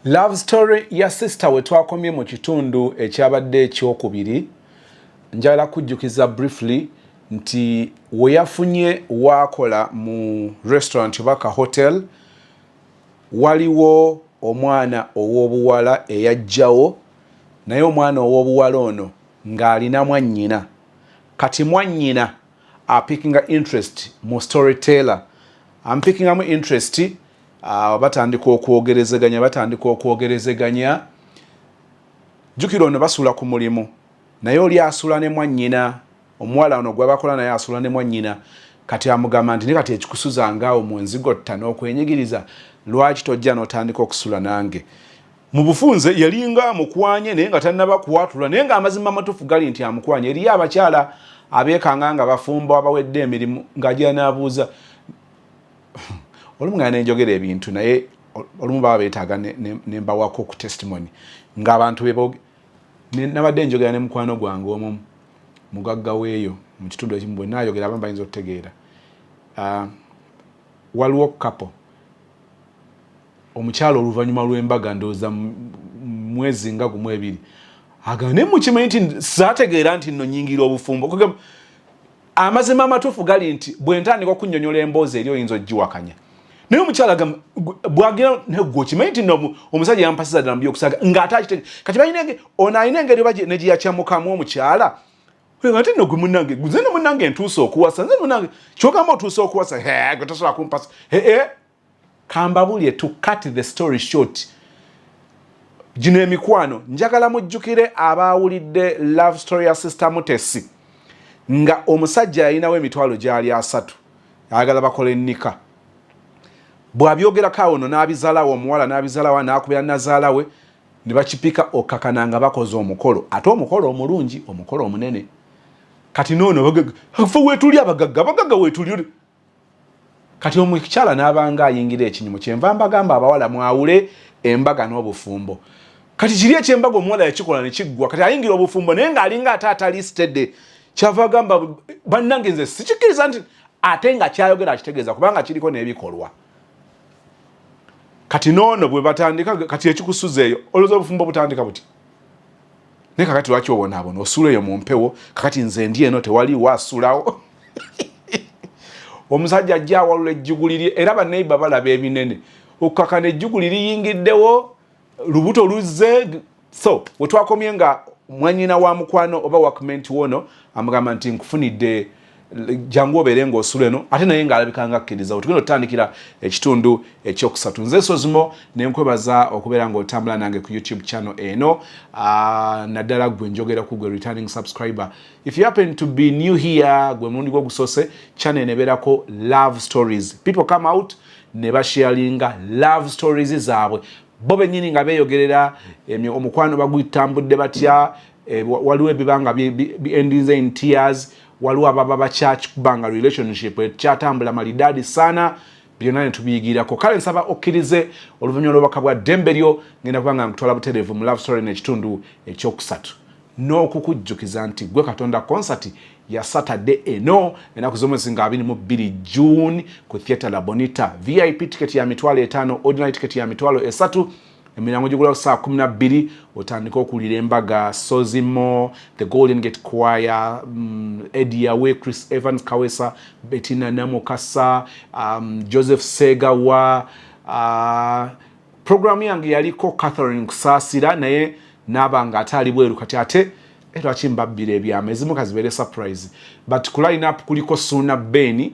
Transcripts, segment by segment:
Love story ya sister we twakomye mu kitundu ekyabadde ekyokubiri. Njagala kujjukiza briefly nti we yafunye waakola mu restaurant oba ka hotel, waliwo omwana ow'obuwala eyajjawo, naye omwana ow'obuwala ono ng'alina mwannyina. Kati mwannyina apickinga interest mu storyteller, ampickingamu interest, batandika okwogerezeganya. Jjukira ono basula ku mulimu, naye oli asula ne mwannyina. Omuwala ono gwe bakola naye asula ne mwannyina. Kati amugamba nti, "Ne kati ekikusuzangaawo mu nzigotta n'okwenyigiriza, lwaki tojja n'otandika okusula nange?" Mu bufunze yalinga amukwanye, naye nga tannaba kuwatula, naye ng'amazima amatuufu gali nti amukwanye. Eriyo abakyala abeekanga nga bafumbo abawedde emirimu, ng'agira n'abuuza olumu nga nenjogera ebintu, naye olumu baba beetaaga ne mbawako ku testimony ng'abantu bebo. Nabadde njogera ne mukwano gwange omu mugagga weeyo mu kitundu ekimu. Bwe naayogera abamu bayinza okutegeera. Waliwo couple, omukyala oluvannyuma lw'embaga, ndowooza mwezi nga gumu ebiri, agamba, "Naye mukimanyi nti saategeera nti nno nyingira obufumbo?" Kugamba, amazima amatuufu gali nti bwe ntandika okunnyonnyola emboozi eri oyinza ogiwakanya, naye omukyala agamba bwagira, "Naye gwe okimanyi nti nno omusajja yampasiza ddala mu byokusaaga?" Ng'ate akitege. Kati balina ono alina engeri oba ne gye yakyamukamu omukyala ate nno, "Gwe munnange, nze no munnange ntuuse okuwasa, nze munnange kyogamba otuuse okuwasa, he gwe tosobola kumpasa." Ee, kambabulye, to cut the story short, gino emikwano njagala mujjukire abaawulidde love story ya Sister Mutesi, nga omusajja yalinawo emitwalo gyali 30, ayagala bakola ennika. Bw'abyogerako awo no n'abizalawo omuwala n'abizalawo, n'akubira nazaala we ne bakipika okakana nga bakoze omukolo, ate omukolo omulungi, omukolo omunene. Kati noono fe weetuli abagagga, abagagga weetuli. Kati omukyala n'abanga ayingira ekinyumu. Kyenva mbagamba abawala mwawule embaga n'obufumbo. Kati kiri ekyembaga omuwala yakikola ne kiggwa, kati ayingira obufumbo naye ng'alinga ate atali steady. Kyava agamba, "Bannange, nze sikikkiriza," nti ate nga kyayogera akitegeeza kubanga kiriko n'ebikolwa. Kati noono bwe batandika, kati ekikusuza eyo, olowooza obufumbo butandika buti? Naye kakati lwaki obonaabona osula eyo mu mpewo? Kakati nze ndi eno, tewaliwo asulawo. Omusajja ajja awalula ejjuguli lye, era baneiba balaba ebinene, okukakana ejjuguli liyingiddewo, lubuto luzze. So wetwakomye nga mwanyina wa mukwano oba workmate wono amugamba nti, "Nkufunidde, jangu obeere ng'osula eno," ate naye ng'alabika nga akkiriza. Tugenda otutandikira ekitundu ekyokusatu. Nze Sozimo, nenkwebaza okubeera ng'otambula nange ku YouTube channel eno, naddala gwe njogera ku gwe returning subscriber. If you happen to be new here, gwe mulundi gwo gusose, channel eno ebeerako love stories. People come out ne basharinga love stories zaabwe bo bennyini nga beeyogerera omukwano bagutambudde batya. Waliwo ebibanga bi endinze in tears, waliwo ababa bakyakikubanga relationship ekyatambula malidaadi sana, byonna ne tubiyigirako. Kale nsaba okkirize oluvannyuma lw'obubaka bwa ddembe lyo, ngenda kuba nga nkutwala butereevu mu love story n'ekitundu ekyokusatu, n'okukujjukiza nti gwe Katonda concert ya Saturday eno, ennaku z'omwezi nga 22 June, ku Theatre La Bonita. VIP ticket ya 50,000, ordinary ticket ya 30,000. Emirango gigulawo saa 12. Otandika okuwulira embaga, Sozimo, the Golden Gate Choir, Eddie Yawe, Chris Evans Kawesa, Bettina Namukasa, Joseph Segawa. Programu yange yaliko Catherine Kusaasira, naye naaba nga ate ali bweru. Kati ate lwaki mbabbira ebyama? Ezimu kazibeere surprise, but ku line up kuliko Suuna Ben,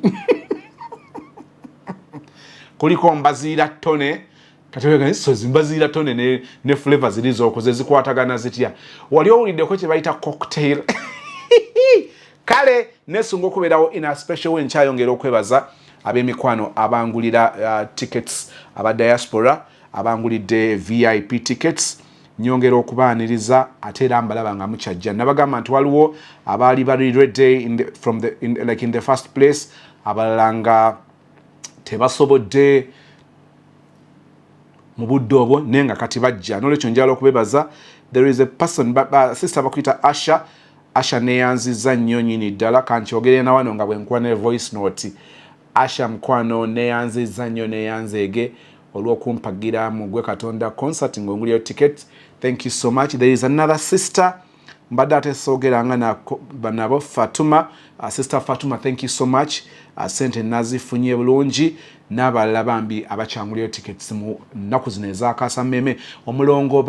kuliko Mbaziira Tone. Kati Sozi, Mbaziira Tone ne Flavor ziri zokoze zikwatagana zitya? Wali owuliddeko kye bayita cocktail? Kale nesunga okubeerawo in a special way. Nkyayongera okwebaza ab'emikwano abangulira tickets, aba diaspora abangulidde VIP tickets, nyongera okubaaniriza. Ate era mbalaba nga mukyajja. Nabagamba nti waliwo abaali bali ready in the, from the, in, like in the first place, abalala nga tebasobodde mu budde obwo, naye nga kati bajja. Nolwekyo njagala okubebaza. There is a person ba, sister bakuyita Asha. Asha, neyanziza nnyo nyini ddala. Kankyogere na wano nga bwe nkuwa ne voice note. Asha mukwano, neyanziza nnyo, neyanzeege. Olw'okumpagira mu Gwe Katonda concert ng'ongulirayo ticket, thank you so much. There is another sister mbadde ate soogeranga nabo, Fatuma, Sister Fatuma, thank you so much. Sente nazifunye bulungi. N'abalala bambi abakyangulirayo tickets mu nnaku zino ezakasameme. Omulongo,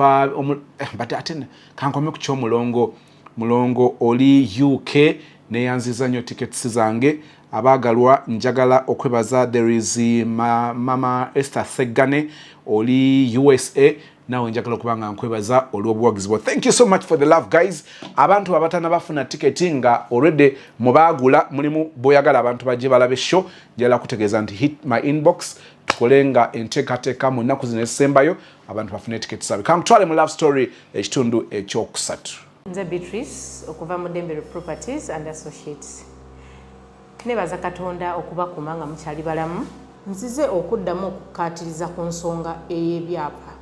mbadde ate kankome ku kyomulongo. Mulongo oli UK, neyanziza nnyo tickets zange. Abaagalwa, njagala okwebaza, there is Mama Esther Seggane oli USA, naawe njagala okuba nga nkwebaza olw'obuwagizi bwo. Thank you so much for the love, guys. Abantu abatana bafuna tiketi nga already mubaagula, mulimu boyagala abantu bajje balabe show, njagala kutegeeza nti hit my inbox, tukole nga enteekateeka mu nnaku zino ezisembayo abantu bafune tiketi zaabwe. Kankutwale mu love story ekitundu ekyokusatu. Nze Beatrice okuva mu Dembero Properties and Associates. Nebaza Katonda okubakuma nga mukyali balamu. Nzize okuddamu okukkaatiriza ku nsonga ey'ebyapa.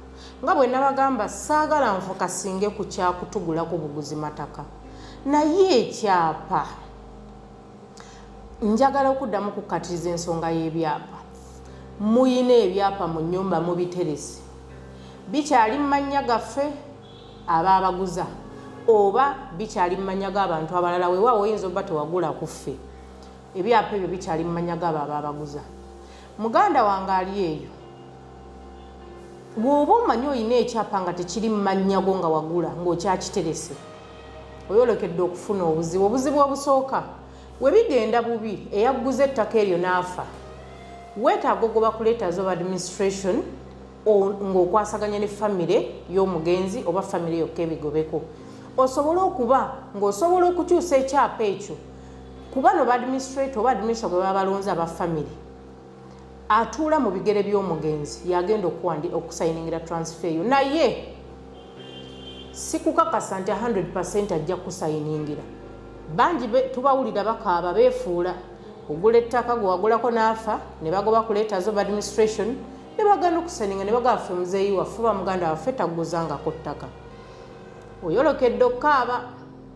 Nga bwe nabagamba, saagala nfokasinge ku kyakutugulako buguzi mataka, naye ekyapa, njagala okuddamu okukkaatiriza ensonga y'ebyapa. Muyina ebyapa mu nnyumba, mubiterese, bikyali mu mannya gaffe abaabaguza oba bikyali mu mannya g'abantu abalala? Weewaawo oyinza obba tewagula ku ffe, ebyapa ebyo bikyali mu mannya g'abo abaabaguza. Muganda wange ali eyo, bw'oba omanyi olina ekyapa nga tekiri mu mannya go nga wagula ng'okyakiterese, oyolekedde okufuna obuzibu. Obuzibu obusooka, we bigenda bubi, eyaguza ettaka eryo n'afa, weetaaga ogoba ku letters of administration ng'okwasaganya ne famire y'omugenzi oba famire yokka ebigobeko, osobole okuba ng'osobola okukyusa ekyapa ekyo. Kuba no ba administrator oba administrator gwe baba balonze aba famire atuula mu bigere by'omugenzi yagenda okusayiningira transfer eyo, naye sikukakasa nti 100 ajja kusayiningira. Bangi tubawulira bakaaba, beefuula. Ogula ettaka, gwe wagulako n'afa, ne bagoba ku letters of administration, ne bagenda okusayininga ne bagamba, "Ffe muzeeyi waffe oba muganda waffe taguzangako ttaka." Oyolekedde okukaaba.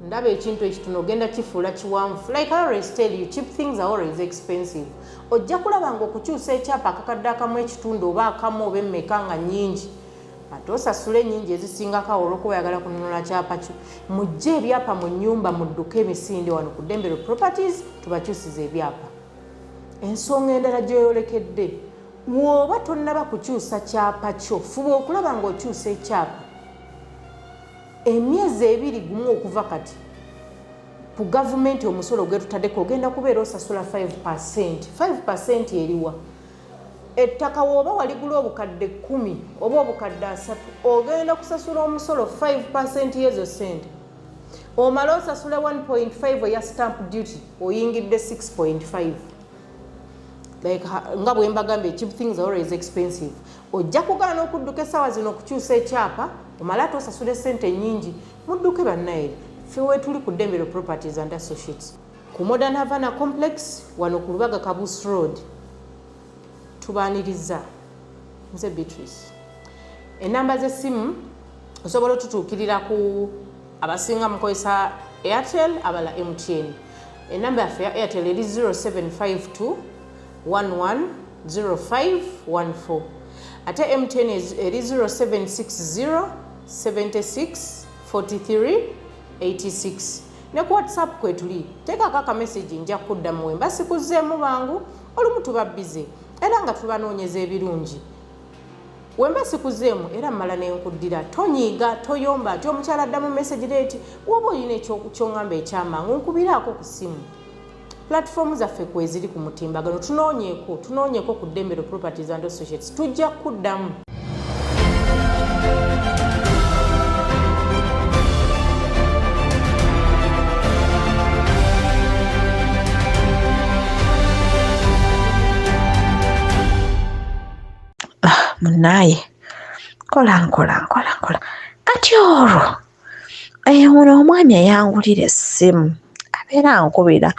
Ndaba ekintu ekitono ogenda kifuula kiwanvu. Like I always tell you, cheap things are always expensive. Ojja kulaba nga okukyusa ekyapa akakadde akamu ekitundu oba akamu oba emmeka nga nnyingi, ate osasula ennyingi ezisingako awo olwokuba oyagala kununula kyapa kyo. Mujje ebyapa mu nnyumba, mudduke emisinde wano ku Dembero Properties, tubakyusiza ebyapa. Ensonga endala gyoyolekedde, w'oba tonnaba kukyusa kyapa kyo, fuba okulaba ng'okyusa ekyapa emyezi 2 gumu okuva kati. Ku gavumenti omusolo gwetutaddeko ogenda kubeera osasula 5. 5 eriwa? Ettaka wooba waligula obukadde 10 oba obukadde 30, ogenda kusasula omusolo 5 yezo sente, omale osasule 1.5 eya stamp duty, oyingidde 6.5. Like nga bwe mbagambye, cheap things are always expensive. Ojja kugaana okudduka essaawa zino okukyusa ekyapa, omale ate osasula esente ennyingi. Mudduke bannayeri, ffe weetuli ku Dembero Properties and Associates ku Modern Havana Complex wano ku Lubaga Kabus Road. Tubaaniriza. Nze Beatrice. Enamba z'essimu osobola otutuukirira ku, abasinga mukozesa Airtel, abala MTN. Enamba yaffe ya Airtel eri 0752 110514, ate MTN eri 0760 76 43 86. Ne ku WhatsApp kwetuli, teekako akamessage, nja kuddamu wemba sikuzzeemu bangu. Olumu tuba busy era nga tubanoonyeza ebirungi. Wemba sikuzeemu era mmala nenkuddira. Tonyiiga, toyomba ati omukyala addamu message late. Woba olina ekyoŋŋamba ekyamangu, nkubiraako ku ssimu. Platform zaffe kweziri ku mutimbagano, tunoonyeeko, tunoonyeeko ku Ddembero Properties and Associates, tujja kuddamu. Munaaye, nkola nkola nkola nkola. Kati olwo ono omwami eyangulira essimu abeera ankubira,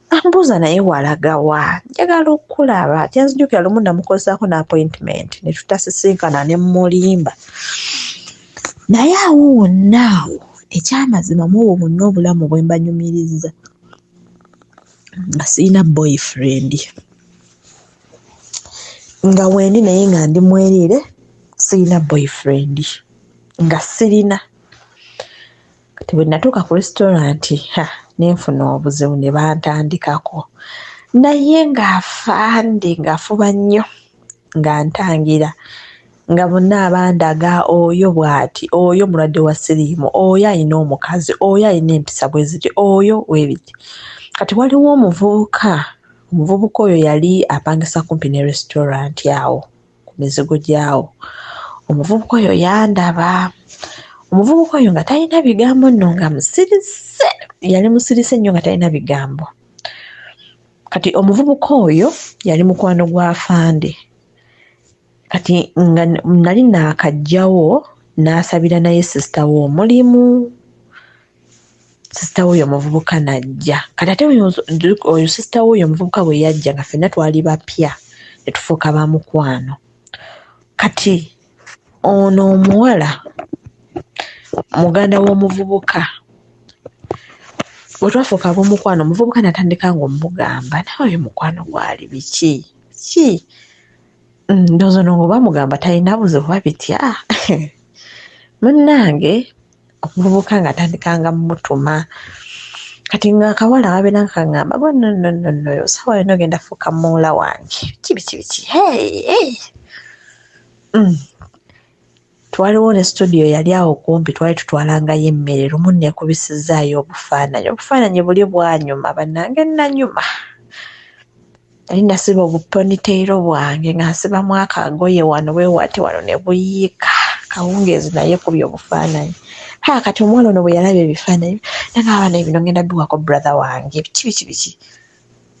ambuuza, "Naye walagawa? Njagala okkulaba." Kyenzijukira, lumu namukozesaako ne appointment ne tutasisinkana, ne mmulimba. Naye awo wonna awo, ekyamazima, mu obwo bwonna obulamu bwe mbanyumiriza, nga sirina boyfriend. Nga wendi naye nga ndi mwereere, sirina boyfriend, nga sirina. Kati bwe natuuka ku restaurant, ha, nenfuna obuzibu ne bantandikako, naye ng'afande ng'afuba nnyo nga ntangira, nga bonna abandaga oyo bw'ati, oyo mulwadde wa siriimu, oyo alina omukazi, oyo alina empisa bwe ziti, oyo webiti. Kati waliwo omuvubuka, omuvubuka oyo yali apangisa kumpi ne restaurant awo ku mizigo gyawo. Omuvubuka oyo yandaba, omuvubuka oyo nga talina bigambo nno, nga musirise, yali musirise nnyo nga talina bigambo. Kati omuvubuka oyo yali mukwano gwa afande. Kati nga nali naakajjawo, n'asabira naye sisita we omulimu, sisita we oyo omuvubuka n'ajja. Kati ate oyo sisita we oyo omuvubuka bwe yajja, nga ffenna twali bapya, ne tufuuka ba mukwano. Kati ono omuwala muganda w'omuvubuka, bwe twafuuka ab'omukwano, omuvubuka n'atandika ng'omugamba, naye oyo mukwano gwali biki ki, ndowooza ono nga bamugamba talina buzibu oba bitya. Munnange omuvubuka ng'atandika nga mutuma. Kati ng'akawala kabeera nga kaŋŋamba, go no no no no, saawa yonna ogenda fuuka muwala wange, biki biki biki, hey, hey. Twaliwo ne studio yali awo kumpi, twali tutwalangayo emmere. Lumu neekubisizaayo obufaananyi, obufaananyi buli bwanyuma bannange, nanyuma. Nali nasiba obuponiteero bwange nga nsibamu akagoye wano bwewati wano ne buyiika kawungeezi, naye kubya obufaananyi. Ha, kati omuwala ono bwe yalaba ebifaananyi, nagamba, naye bino ngenda biwako brother wange, biki biki biki.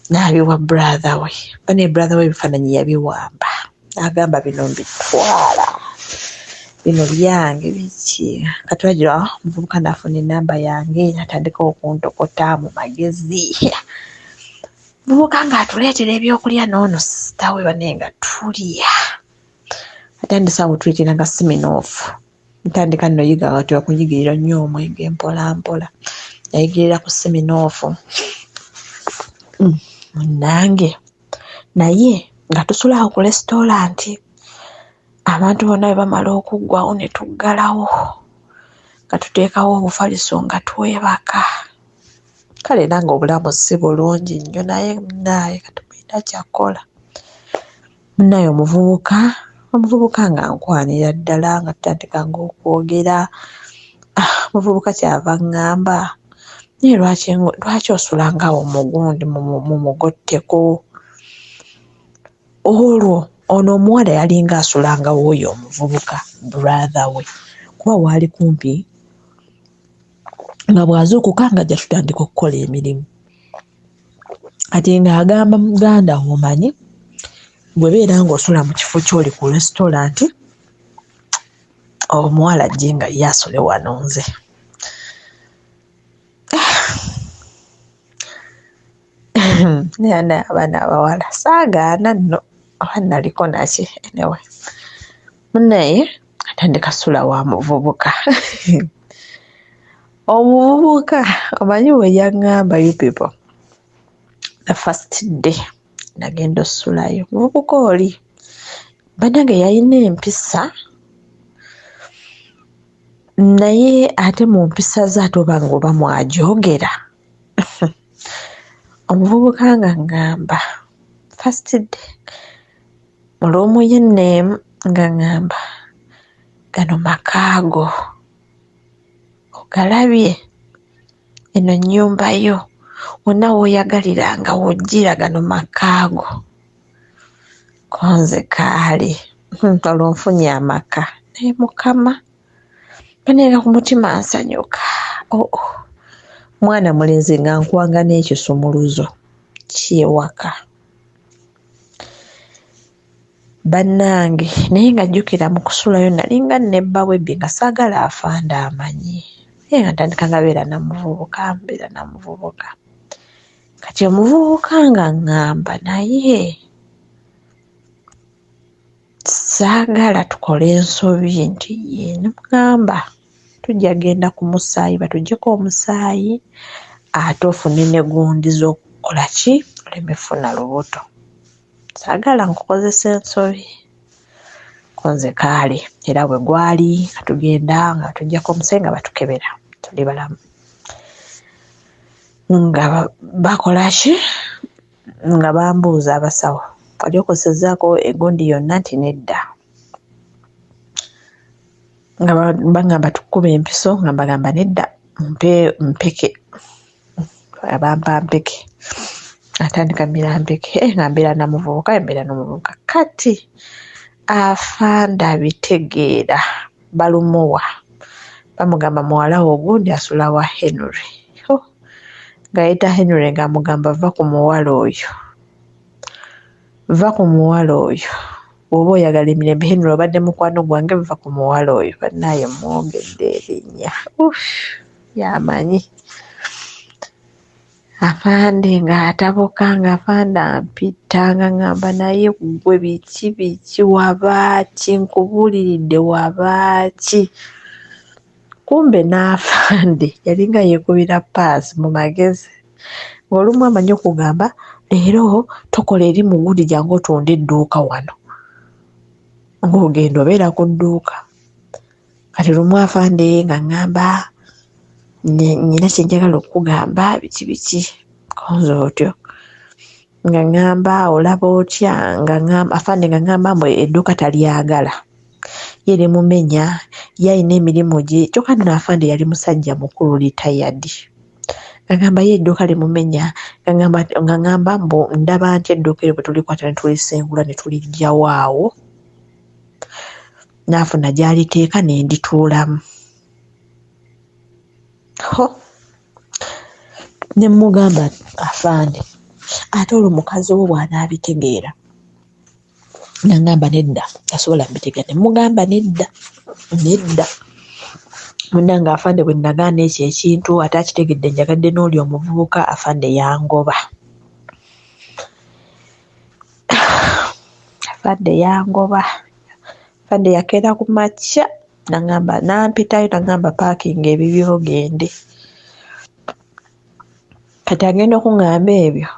N'abiwa brother we. Bane brother we ebifaananyi yabiwamba, n'agamba bino mbitwala, bino byange, biki. Kati wagira omuvubuka n'afuna enamba yange, n'atandika okuntokota mu magezi. Muvubuka ng'atuleetera ebyokulya n'ono sisita we, bane nga tulya. Atandise awo tuleetera nga Smirnoff. Ntandika nno yiga kati okuyigirira nnyo omwenge mpola mpola, nayigirira ku Smirnoff. Munnange naye nga tusula awo ku restaurant, abantu bonna bwe bamala okuggwawo ne tuggalawo, nga tuteekawo obufaliso nga twebaka. Kale era ng'obulamu si bulungi nnyo, naye munnaaye kati mulina kyakukola. Munnaye omuvubuka, omuvubuka nga nkwanira ddala, nga tutandika ng'okwogera. Omuvubuka kyava aŋŋamba, naye lwaki lwaki osulanga awo mugundi mu mugotteko? Olwo ono omuwala yalinga asulanga w'oyo omuvubuka brother we, kuba waali kumpi, nga bw'azuukuka nga ajja tutandika okukola emirimu. Kati ng'agamba muganda wo, omanyi bwe beera ng'osula mu kifo ky'oli ku restaurant, omuwala ajje nga ye asule wano nze. Naye abaana abawala saagaana nno, oba naliko naki, anyway. Munnaye atandika sula wa muvubuka. Omuvubuka omanyi bwe yaŋŋamba, you people, the first day nagenda osulayo, omuvubuka oli bannange yalina empisa, naye ate mu mpisa ze ate oba nga oba mwajoogera. Omuvubuka nga ŋŋamba first day mu room ye nno emu, nga ŋŋamba, gano maka go ogalabye, eno nnyumba yo, wonna w'oyagalira nga w'ojjira, gano maka go. Ko nze kaale, olwo nfunye amaka, naye Mukama banange ku mutima nsanyuka. Oo, mwana mulenzi nga nkwanga n'ekisumuluzo ky'ewaka. Bannange naye nga jjukira mu kusulayo nalinga nnebba bwebbi, nga saagala afande amanye, naye nga ntandika nga beera na muvubuka, mbeera na muvubuka. Kati omuvubuka nga ŋŋamba, naye saagala tukole ensobi nti ye, ne mugamba tujja genda ku musaayi batuggyeko omusaayi, ate ofune ne gundi z'okukola ki, oleme funa lubuto. Saagala nkukozesa ensobi. Ko nze kaale era bwe gwali nga tugenda nga tuggyako omusaayi nga batukebera tuli balamu. Nga bakola ki? Nga bambuuza abasawo, wali okozesezzaako egundi yonna nti nedda. Nga bangamba tukube empiso nga mbagamba nedda mpe mpeke. Bampa mpeke. Atandika mmira mpeke eh, nga mbeera na muvubuka mbeera n'omuvubuka. Kati afande abitegeera balumuwa bamugamba muwala wo ogundi asula wa Henry. Ng'ayita Henry ng'amugamba va ku muwala oyo. Va ku muwala oyo. Bw'oba oyagala emirembe Henry obadde mukwano gwange va ku muwala oyo. Bannaaye mwogedde erinnya. Uff, yamanyi. Afande ng'atabuka ng'afande ampita nga ŋŋamba naye ggwe biki biki wabaaki nkubuuliridde wabaaki. Kumbe n'afande yalinga yeekubira ppaasi mu magezi ng'olumu amanyi okugamba leero tokola eri mugundi jangu otunde edduuka wano ng'ogenda obeera ku dduuka. Kati lumu afande nga ŋŋamba nnyina kye njagala okukugamba biki biki konze otyo nga ŋŋamba olaba otya nga ŋŋamba afande nga ŋŋamba mbu edduuka talyagala ye limumenya ye alina emirimu gye kyokka nno afande yali musajja mukulu litayadi nga ŋŋamba ye edduuka limumenya nga ŋŋamba mbu ndaba ntya edduuka eryo bwe tulikwata ne tulisengula ne tuliggyawo awo n'afuna gy'aliteeka ne ndituulamu. Ho! Ne mmugamba afande ate olwo mukazi wo bw'anaabitegeera? N'aŋŋamba nedda tasobola mbitegeera. Ne mmugamba nedda, nedda. Munnange afande bwe nnagaana ekyo ekintu ate akitegedde njagadde n'oli omuvubuka afande yangoba. Afande yangoba. Afande yakeera ku makya n'aŋŋamba n'ampitayo n'aŋŋamba paakinga ebibyo ogende. Kati agenda okuŋŋamba ebyo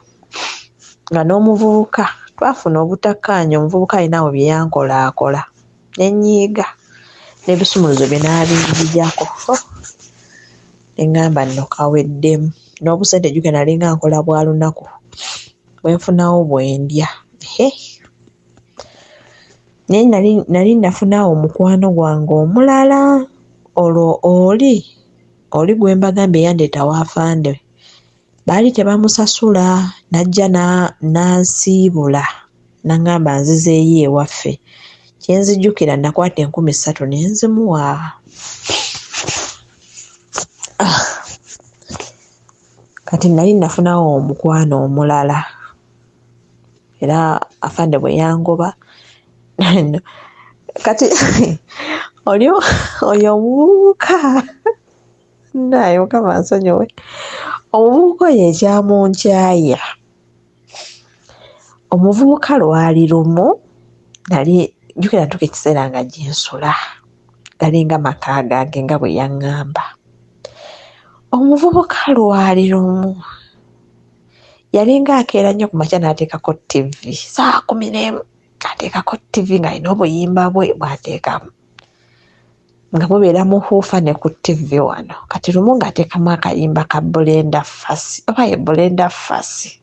nga n'omuvubuka twafuna obutakkaanya omuvubuka alina awo bye yankolaakola ne nnyiiga n'ebisumuluzo bye n'abinzigyako. Ne ŋŋamba nno kaweddemu n'obusente jjukira nalinga nkola bwa lunaku bwe nfunawo bwe ndya. Hee! Naye nali nali nafunawo omukwano gwange omulala olwo oli oli gwe mbagambye eyandeeta w'afande baali tebamusasula n'ajja n'ansiibula n'aŋŋamba nzizeeyo ewaffe. Kye nzijukira nakwata 3000 ne nzimuwa. Ah. Kati nali nafunawo omukwano omulala. Era afande bwe yangoba kati oli oyo omuvubuka naye Mukama ansonyiwe omuvubuka oyo ekyamunkyaya omuvubuka lwali lumu nali jjukira ntuuka ekiseera nga gye nsula galinga maka gange nga bwe yaŋŋamba omuvubuka lwali lumu Yalinga akeera nnyo ku makya n'ateekako ttivvi ssaawa 11 ateekako ttivvi ng'alina obuyimba bwe bw'ateekamu nga mubeera mu huufa ne ku ttivvi wano. Kati lumu ng'ateekamu akayimba ka Brenda Fassie oba ye Brenda Fassie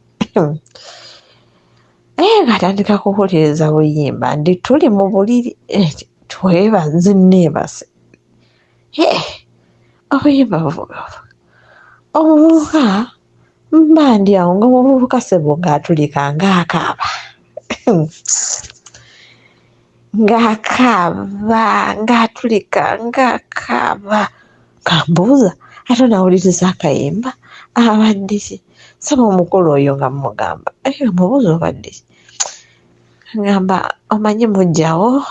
eh, ng'atandika kuwuliriza buyimba ndi tuli mu buliri eh, tweba nze nneebase eh, obuyimba buvuga omuvubuka Mba ndi awo nga omuvubuka ssebo ng'atulika ng'akaaba ng'akaaba ng'atulika ng'akaaba nga mbuuza ate onawuliriza akayimba abadde ki ssebo omukulu oyo nga mmugamba eh, nga mubuuza obadde ki ngamba omanyi mujjawo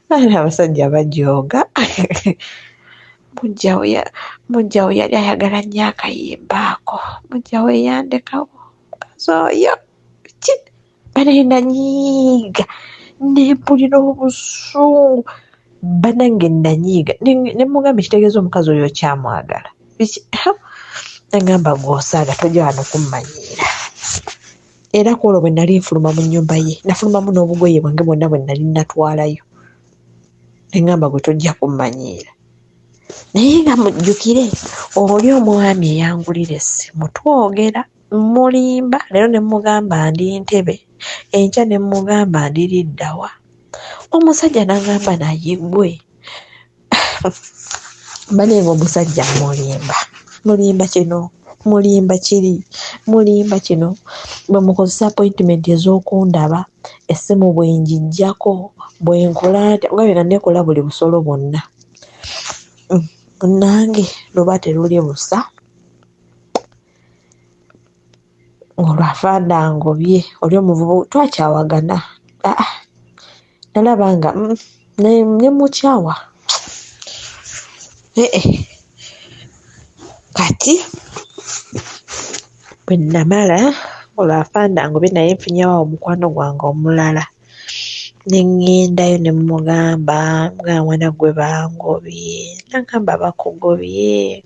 Aye abasajja bajooga mujjawo yali ayagala nnyo akayimba ako mujjawo eyandekawo omukazi oyo ki banaye nanyiiga nempulira obusungu banange nanyiiga nemugamba ekitegeeza omukazi oyo okyamwagala biki nagamba gwosaaga tojja wano kummanyiira. Era ku olwo bwe nali nfuluma mu nnyumba ye, nafulumamu n'obugoye bwange bwonna bwe nali natwalayo. Ne ŋŋamba gwe tojja kummanyiira. Naye nga mujjukire oli omwami eyangulira essimu twogera mmulimba leero ne mmugamba ndi Ntebe, enkya ne mmugamba ndi liddawa. Omusajja n'aŋŋamba naye ggwe banange omusajja mulimba, mulimba kino, mulimba kiri, mulimba kino. Bwe mukozesa appointment ez'okundaba, essimu bwe ngiggyako, bwe nkola ntya, olabye nga neekola buli busolo bwonna. Munnange luba teruli busa. Olwo afande angobye oli omuvubu twakyawagana aa nalaba nga ne mukyawa ee kati bwe namala olwo afande angobye naye nfunyewo awo mukwano gwange omulala ne ŋŋendayo ne mmugamba nga mwana gwe bangobye nagamba bakugobye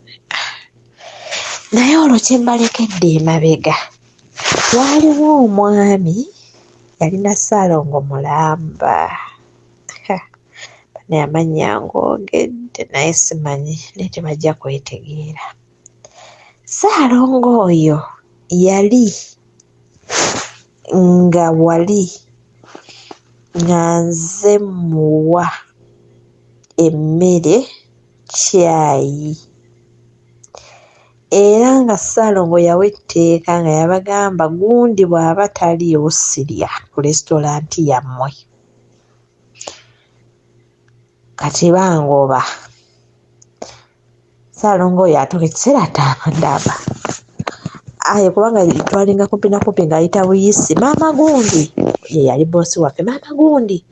Naye olwo kye mbalekedde emabega, waaliwo omwami yalina Ssaalongo mulamba. Ha, bano amannya ngoogedde naye simanyi naye tebajja kwetegeera. Ssaalongo oyo yali nga wali nga nze mmuwa emmere, caayi. Era nga Ssaalongo yawa etteeka nga yabagamba gundi bw'aba taliiwo sirya ku lesitolanti yammwe. Kati bangoba. Ssaalongo oyo atuuka ekiseera atandaba. Aye kubanga twalinga kumpi na kumpi ng'ayita buyisi, maama gundi ye yali bboosi waffe, maama gundi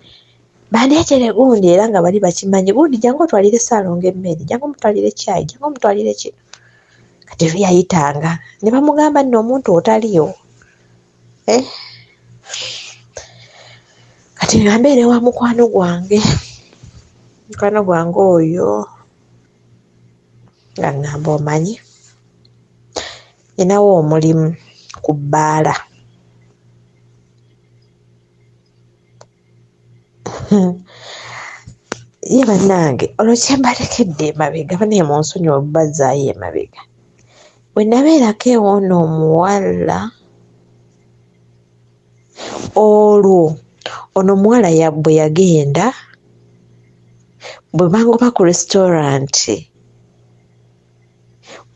Bandeetere gundi era nga bali bakimanyi gundi jangu otwalire Ssaalongo emmere, jangu omutwalire caayi, jangu omutwalire kino. Kati yayitanga ne bamugamba nno omuntu otaliiwo. Eh? Kati nga mbeera ewa mukwano gwange, mukwano gwange oyo nga ŋŋamba omanyi nninawo omulimu ku bbaala. Ye bannange olwo kye mbalekedde emabega banaye munsonyiwe obbazzaayo emabega. Bwe nabeerako ew'ono omuwala olwo ono omuwala bwe yagenda bwe bangoba ku restaurant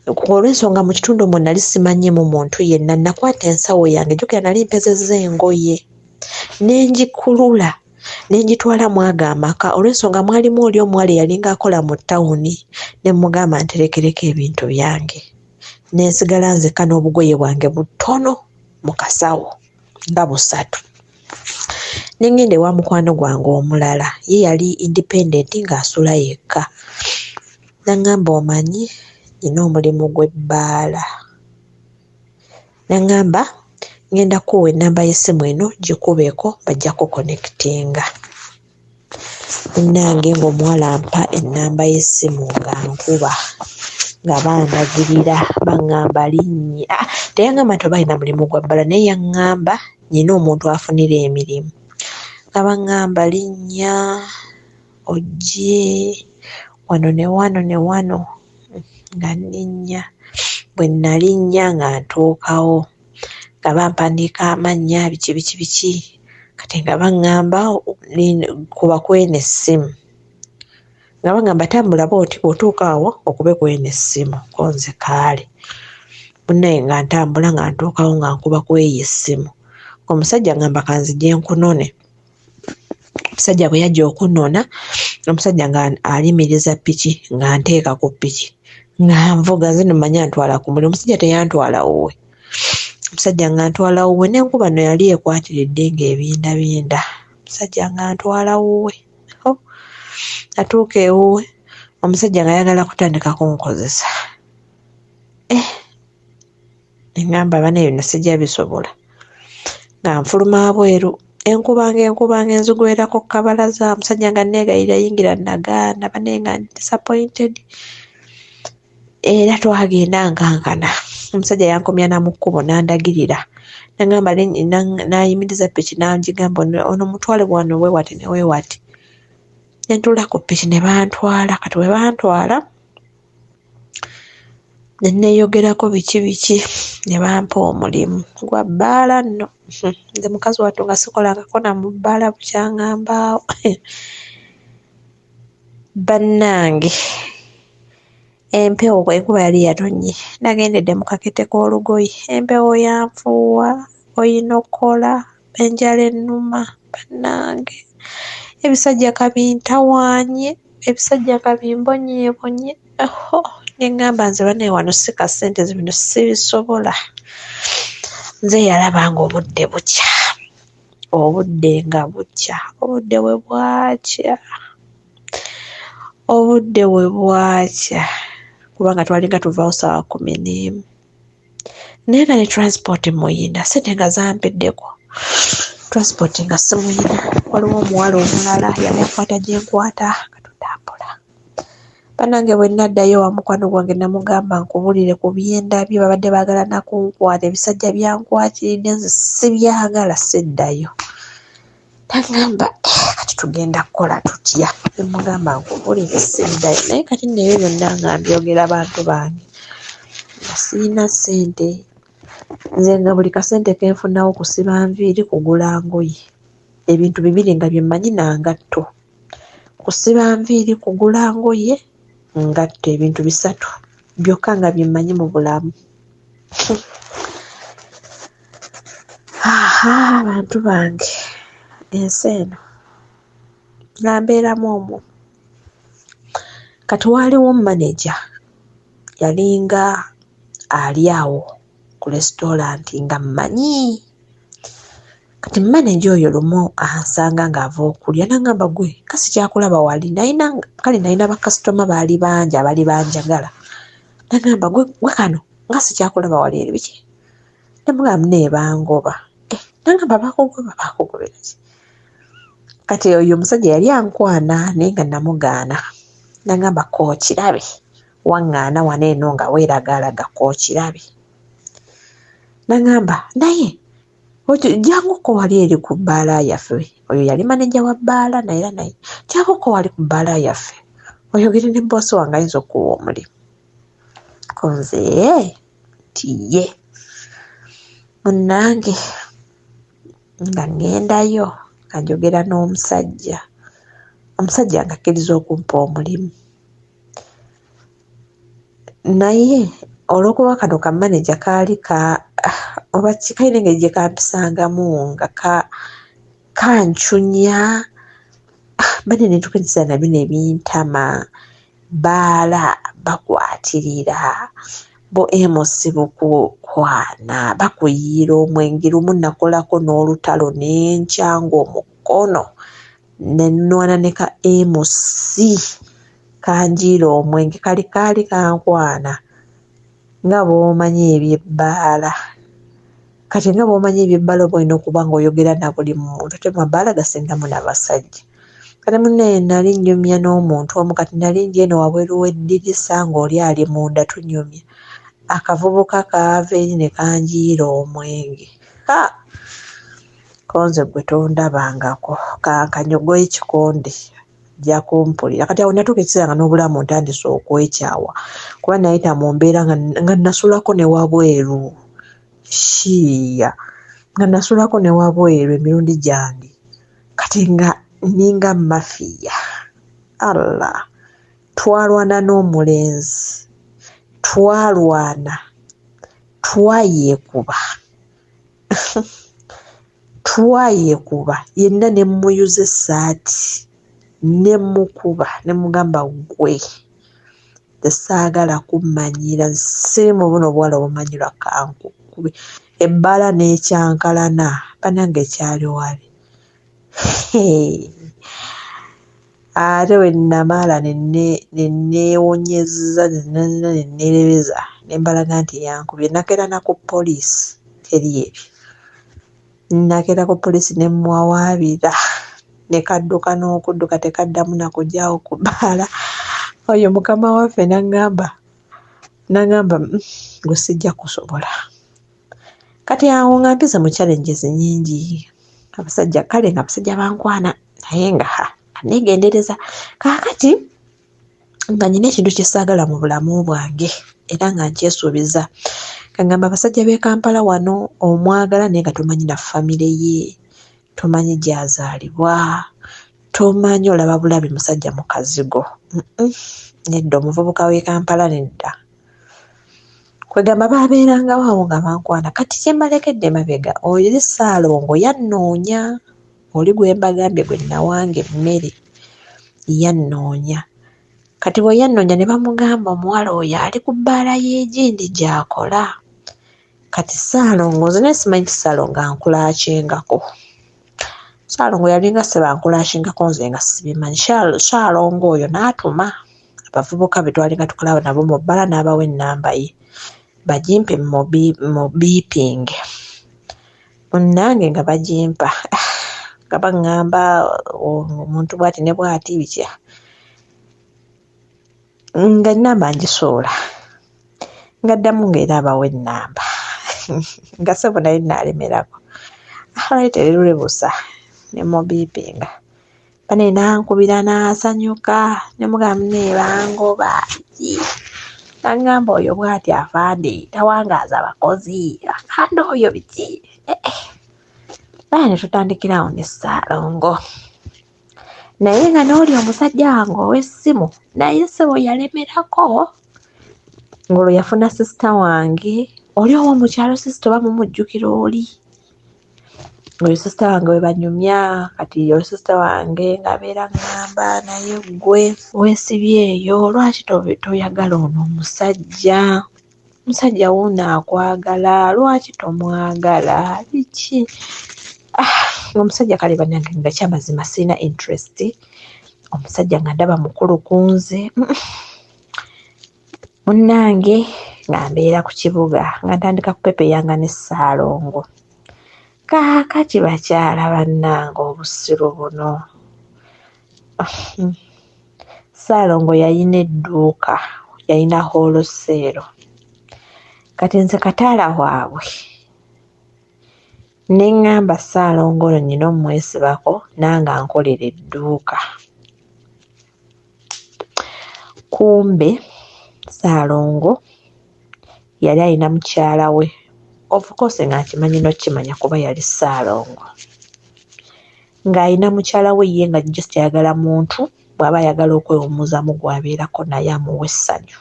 Olw'ensonga mu kitundu omwo nali simanyiimu muntu yenna, nakwata ensawo yange, jjukira nali mpezezza engoye, ne ngikulula ne ngitwala mu ago amaka olw'ensonga mwalimu oli omuwala eyalinga akola mu ttawuni ne mmugamba nterekereko ebintu byange ne nsigala nzekka n'obugoye bwange butono mu kasawo nga busatu. Ne ŋŋenda ewa mukwano gwange omulala ye yali independent ng'asula yekka. N'aŋŋamba omanyi nnina omulimu gw'ebbaala. N'aŋŋamba ŋŋenda kukuwa ennamba y'essimu eno gikubeko bajja kukukonekitinga. Munnange ng'omuwala ampa ennamba y'essimu ng'ankuba nga bandagirira baŋŋamba linnya ah, teyaŋŋamba nti oba alina mulimu gwa bbala naye yaŋŋamba nnina omuntu afunira emirimu nga baŋŋamba linnya ojje wano ne wano ne wano nga nninnya bwe nnalinnya nga ntuukawo nga bampandiika amannya biki biki biki kati nga baŋŋamba kuba kw'eno essimu nga baŋŋamba tambula bw'oti bw'otuuka awo okube kw'eno essimu ko nze kaale munnaye nga ntambula nga ntuukawo nga nkuba kw'eyo essimu omusajja aŋŋamba kanzije nkunone. Omusajja bwe yajja okunnona, omusajja nga alimiriza ppiki ng'anteeka ku ppiki ng'anvuga nze nno mmanyi antwala ku mulimu. Omusajja teyantwala wuwe, omusajja ng'antwala wuwe n'enkuba nno yali ekwatiridde ng'ebindabinda. Omusajja ng'antwala wuwe, oh! Natuuka ewuwe omusajja ng'ayagala kutandika kunkozesa, eh! Ne ŋŋamba banaye bino sijja bisobola. Nga nfuluma wabweru enkuba ng'enkuba ng'enzigwerako ku kabalaza, omusajja nga anneegayirira yingira nagaana banaye nga ndi disappointed. Era twagenda nkankana, omusajja yankomya na mu kkubo n'andagirira. Nangamba n'ayimiriza ppiki n'angigamba ono mutwale wano we wati ne we wati. Ne ntuula ku ppiki ne bantwala. Kati bwe bantwala ne neeyogerako biki biki ne bampa omulimu gwa bbaala nno. Nze mukazi wattu nga sikolangako na mu bbaala bukyanga mbaawo. Bannange empewo enkuba yali yatonnye nagendedde mu kakete k'olugoye empewo yanfuuwa oyina okkola enjala ennuma bannange ebisajja kabintawaanye ebisajja kabimbonyeebonye oho ne ŋŋamba nze bannaye wano si ka ssente nze bino sibisobola. Nze yalaba ng'obudde bukya obudde nga bukya obudde bwe bwakya obudde bwe bwakya kubanga twalinga tuvaawo ssaawa 11 naye nga ne transport muyina ssente nga zampeddeko transport nga simuyina waliwo omuwala omulala yali akwata gye nkwata nga tutambula. Bannange bwe nnaddayo ewa mukwano gwange namugamba nkubulire ku bye ndabye babadde baagala na kunkwata ebisajja byankwatiridde nze sibyagala siddayo. Nangamba eh, kati tugenda kukola tutya? Ne mugamba nkubulire siddayo naye kati nno ebyo byonna nga mbyogera bantu bange nga sirina ssente nze nga buli kasente ke nfunawo kusiba nviiri kugula ngoye ebintu bibiri nga bye mmanyi na ngatto. Kusiba nviiri, kugula ngoye, ngatto ebintu bisatu byokka nga bye mmanyi mu bulamu. Aha bantu bange ensi eno nga mbeeramu omwo. Kati waaliwo maneja yalinga ali awo ku lesitolanti nga mmanyi. Kati maneja oyo lumu ansanga ng'ava okulya n'angamba gwe nga sikyakulaba wali nalina kale nalina bakasitoma baali bangi abaali banjagala n'angamba gwe gwe kano nga sikyakulaba wali eri biki ne mmugamba munnaye bangoba eh, n'angamba bakugoba bakugobera ki? Kati oyo omusajja yali ankwana naye nga namugaana n'angamba k'okirabe waŋŋaana wano eno nga weeragaalaga k'okirabe n'angamba naye Janguko wali eri ku bbaala yaffe. Oyo yali maneja wa bbaala naye era naye janguko wali ku bbaala yaffe oyogere ne bboosi wange ayinza okukuwa omulimu. Ko nze nti ye munnange nga ŋŋendayo nga njogera n'omusajja, omusajja ng'akkiriza okumpa omulimu. Naye olw'okuba kano ka maneja kaali ka oba ki kalina engeri gye kampisangamu nga ka kancunya bane ne ntuuka ekiseera nabyo ne bintama bbaala bakwatirira bo MC bukukwana bakuyiira omwenge lumu nakolako n'olutalo ne nkyanga omukono ne nnwana ne ka MC kanjiira omwenge kali kaali kankwana nga bw'omanyi eby'ebbaala kati nga bw'omanyi eby'ebbaala oba olina okuba ng'oyogera na buli muntu ate mabaala gasingamu na basajja kati munnaye nali nnyumya n'omuntu omu kati nali ndi eno wabweru w'eddirisa ng'oli ali munda tunyumya akavubuka kaava eri ne kanjiira omwenge ha ko nze gwe tondabangako kankanyogoye ekikonde ajja kumpulira kati awo natuuka ekiseera nga n'obulamu ntandise okwekyawa kuba nayita mu mbeera nga nasulako ne wabweru shiiya nga nasulako ne wabweru emirundi gyange kati nga ninga mafiya Allah twalwana n'omulenzi twalwana twayeekuba Twayekuba yenna ne mmuyuza essaati ne mmukuba ne mmugamba ggwe nze saagala kummanyiira siri mu buno obuwala obumanyirwa kankukube. Ebbaala n'ekyankalana bannange kyali wali. Hee! Ate bwe nnamala ne neewonyeza ne neerebeza ne mbalaga nti yankubye. Nakeera na ku poliisi teri ebyo. Nakeera ku poliisi ne mmuwawaabira ne kadduka n'okudduka tekaddamu na kujjaawo ku bbaala. Oyo mukama waffe n'aŋŋamba n'aŋŋamba ggwe sijja kusobola. Kati awo nga mpise mu challenges nnyingi, abasajja kale nga abasajja bankwana naye nga ha neegendereza. Kaakati nga nnina ekintu kye saagala mu bulamu bwange era nga nkyesuubiza. Kangamba abasajja b'e Kampala wano omwagala naye nga tomanyi na famire ye, tomanyi gy'azaalibwa, tomanyi olaba bulabi musajja mu kazigo. Nedda omuvubuka w'e Kampala nedda. Kwegamba baabeerangawo awo nga bankwana. Kati kye mbalekedde emabega oli Ssaalongo yannoonya, oli gwe mbagambye gwe nnawanga emmere yannoonya. Kati bwe yannoonya ne bamugamba omuwala oyo ali ku bbaala y'egindi gy'akola. Kati Ssaalongo nze naye simanyi nti Ssaalongo ankulaakingako. Ssaalongo yalinga ssebo ankulaakingako nze nga sibimanyi. Ssaalongo oyo n'atuma abavubuka be twalinga tukola nabo mu bbaala n'abawa ennamba ye bagimpe mubiipinge. Munnange nga bagimpa nga baŋŋamba omuntu bw'ati ne bw'ati biki. Nga ennamba ngisuula, ng'addamu ng'era abawa ennamba nga ssebo naye nnaalemerako. Alright luli busa ne mmubiipinga. Bannaye n'ankubira n'asanyuka ne mmugamba munnaye bangoba ki? N'aŋŋamba oyo bw'ati afande tawangaaza bakozi, afande oyo biki? Bannaye ne tutandikira awo ne Ssaalongo. Naye nga n'oli omusajja wange ow'essimu naye ssebo yalemerako ng'olwo yafuna sisita wange oli ow'omu kyalo sisita oba mumujjukira oli. Oyo sisita wange bwe banyumya kati oyo sisita wange ng'abeera aŋŋamba naye ggwe weesibye eyo lwaki toyagala ono omusajja? Omusajja wuuno akwagala lwaki tomwagala biki? Ah, omusajja kale bannange nga kyamazima sirina interest, omusajja nga ndaba mukulu ku nze. Munnange nga mbeera ku kibuga nga ntandika kupepeyanga ne Ssaalongo. Kaakati bakyala bannange obusiru buno. Ssaalongo yalina edduuka, yalina wholeseero. Kati nze kataala waabwe ne ŋŋamba Ssaalongo ono nnina ommwesibako nange ankolere edduuka. Kumbe Ssaalongo yali alina mukyala we, of course nga nkimanyi n'okkimanya kuba yali Ssaalongo. Ng'alina mukyala we ye nga just ayagala muntu bw'aba ayagala okwewummuzaamu gw'abeerako naye amuwe essanyu.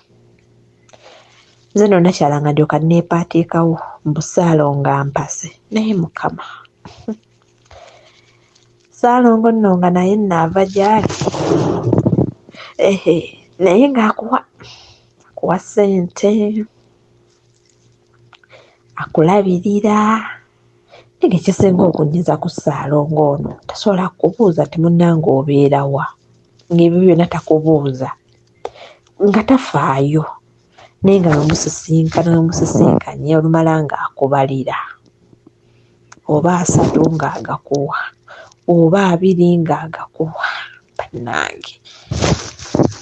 Nze nno nakyala nga ndyoka nneepaatiikawo mbu Ssaalongo ampase naye Mukama. Ssaalongo nno nga naye nno ava gy'ali ehe naye ng'akuwa akuwa ssente, akulabirira naye ng'ekisinga okunnyiiza ku Ssaalongo ono tasobola kukubuuza nti munnange obeera wa ng'ebyo byonna takubuuza nga tafaayo naye nga bwe musisinkana bwe musisinkanye olumala ng'akubalira oba asatu ng'agakuwa oba abiri ng'agakuwa bannange.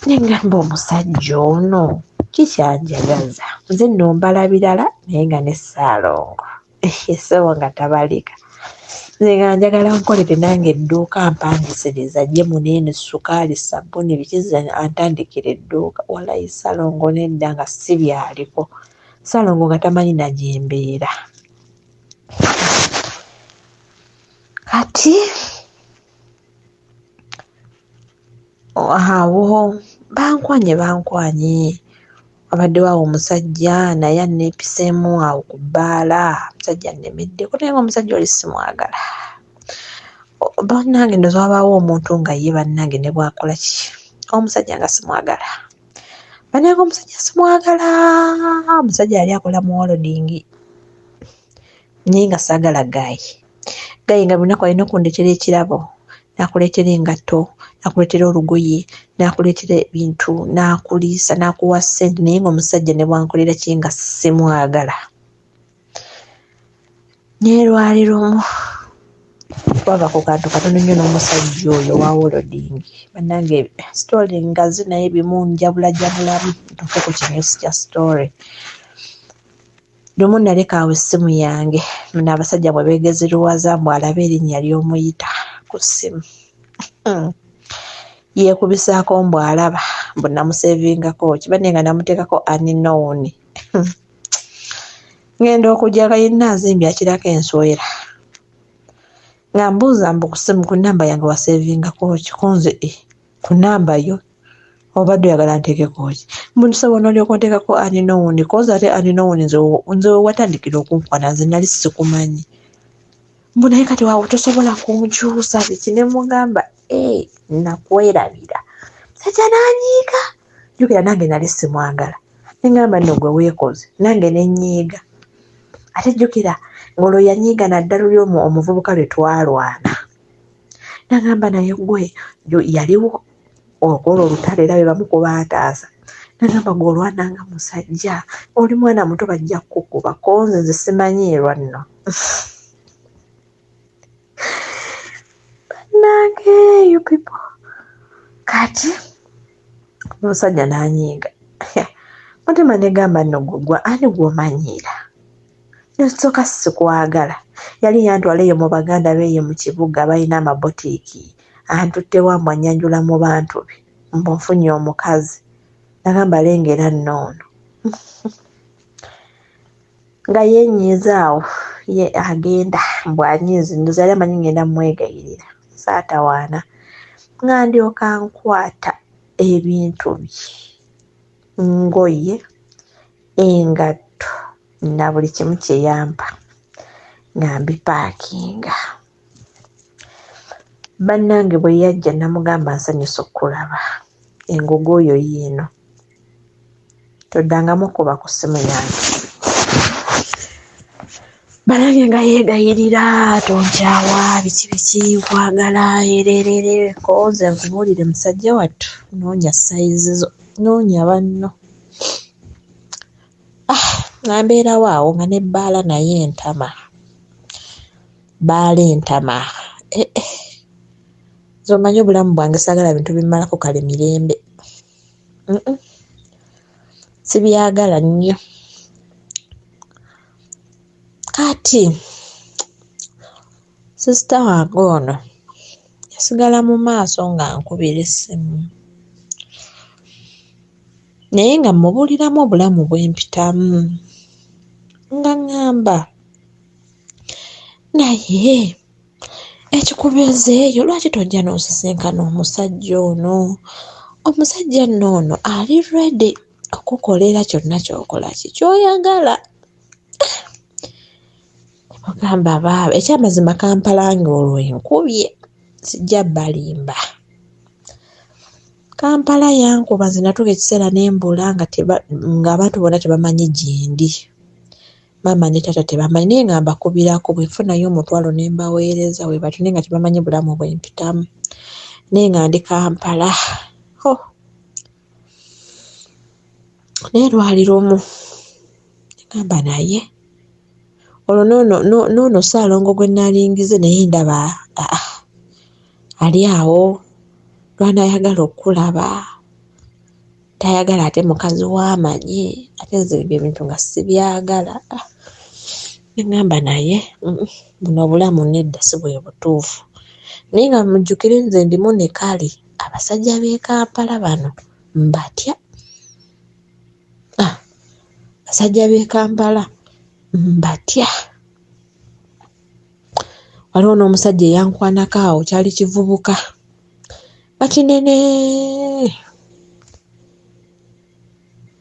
Ne ŋŋamba omusajja ono kikyanjagaza nze nno mbala birala naye nga ne Ssaalongo ssebo nga tabalika. Nze nga njagala nkolere nange edduuka ampangisirize aggye muno eno ssukaali, ssabbuuni biki nze antandikire edduuka. Walayi Ssaalongo nedda nga si by'aliko. Ssaalongo nga tamanyi na gye mbeera. Kati awo bankwanye bankwanye, wabaddewo awo omusajja naye anneepiseemu awo ku bbaala, omusajja annemeddeko naye ng'omusajja oli simwagala. Bannange ndowooza wabaawo omuntu nga ye bannange ne bw'akola ki, omusajja nga simwagala. Bannange omusajja simwagala, omusajja yali akola mu wolodingi naye nga saagala ggaayi. Ggaayi nga buli lunaku alina okundeetera ekirabo, n'akuleetera engatto, n'akuleetera olugoye, n'akuleetera ebintu, n'akuliisa, n'akuwa ssente naye ng'omusajja ne bw'ankolera ki nga simwagala. Naye lwali lumu twava ku kantu katono nnyo n'omusajja oyo owa wolodingi. Bannange sitoole ngazi naye bimu njabulajabulamu ntuuke ku kinyusi kya sitoole. Lumu naleka awo essimu yange, muno abasajja bwe beegeziruwaza mbu alabe erinnya ly'omuyita ku ssimu. Yeekubisaako mbu alaba mbu namuseevingako ki, banne nga namuteekako unknown. Ngenda okujja nga yenna azimbye akirako enswera. Nga mbuuza mbu ku ssimu ku nnamba yange waseevingako ki? Ko nze eh, ku nnamba yo obadde oyagala nteekeko ki? Mbu nsaba onolyoka onteekako unknown, kozi ate unknown nze nze wewatandikira okunkwana nze nali sikumanyi. Mbu naye kati wawo tosobola kunkyusa biki, ne mugamba ee nakwerabira. Musajja n'anyiiga, jjukira nange nali simwagala, ne ngamba nno gwe weekoze, nange ne nnyiiga. Ate jjukira ng'olwo yanyiiga naddala luli omuvubuka lwe twalwana, nagamba naye gwe yaliwo okola olutalo era be bamukuba ataasa, nagamba gwe olwana nga musajja, oli mwana muto bajja kukukuba, ko nze nze simanyiirwa nno. Bannange you people, kati omusajja n'anyiiga, mutima negamba nno gwe gwa ani gw'omanyiira, nsooka sikwagala. Yali yantwala eyo mu baganda be eyo mu kibuga balina amabotiiki, antutte wa mbu annyanjula mu bantu be mbu nfunye omukazi, nagamba lengera nno ono. Nga yenyiiza awo ye agenda mbu anyiize, ndoza yali amanyi ngenda mwegayirira, saatawaana nga ndyoka nkwata ebintu bye, ngoye, engatto na buli kimu kye yampa nga mbipaakinga. Bannange bwe yajja namugamba nsanyuse okukulaba, engogo yo yiino, toddangamu okuba ku ssimu yange. Bannange nga yeegayirira tonkyawa biki biki nkwagala ererere, ko nze nkubuulire musajja wattu noonya sayizi zo, noonya banno. Ah, nga mbeerawo awo nga n'ebbaala nayo entama, bbaala entama eh, eh. Nze omanyi obulamu bwange saagala bintu bimmalako kale mirembe. Sibyagala nnyo. Kati sisita wange ono yasigala mu maaso ng'ankubira essimu naye nga mmubuuliramu obulamu bwe mpitamu nga ŋŋamba naye ekikubeeza eyo lwaki tojja n'osisinkana omusajja ono? Omusajja nno ono ali ready okukukolera kyonna ky'okola ki ky'oyagala. Ogamba baaba ekyamazima Kampala ng'olwo enkubye sijja balimba. Kampala yankuba nze natuuka ekiseera ne mbula nga ng'abantu bonna tebamanyi gyendi. Maama ne taata tebamanyi naye nga mbakubirako bwe nfunayo omutwalo ne mbaweereza bwe batyo naye nga tebamanyi bulamu bwe mpitamu naye nga ndi Kampala. Ho! Naye lwali lumu ngamba naye olwo n'ono n'ono Ssaalongo gwe nnalingize naye ndaba aa ali awo lw'anaayagala okukulaba tayagala ate mukazi we amanye ate nze ebyo ebintu nga sibyagala. Ah, ne ŋŋamba naye buno obulamu nedda si bwe butuufu. Naye nga mujjukire nze ndimu ne kale abasajja b'e Kampala bano mbatya. Ah, abasajja b'e Kampala mbatya. Waliwo n'omusajja eyankwanako awo kyali kivubuka nga kinene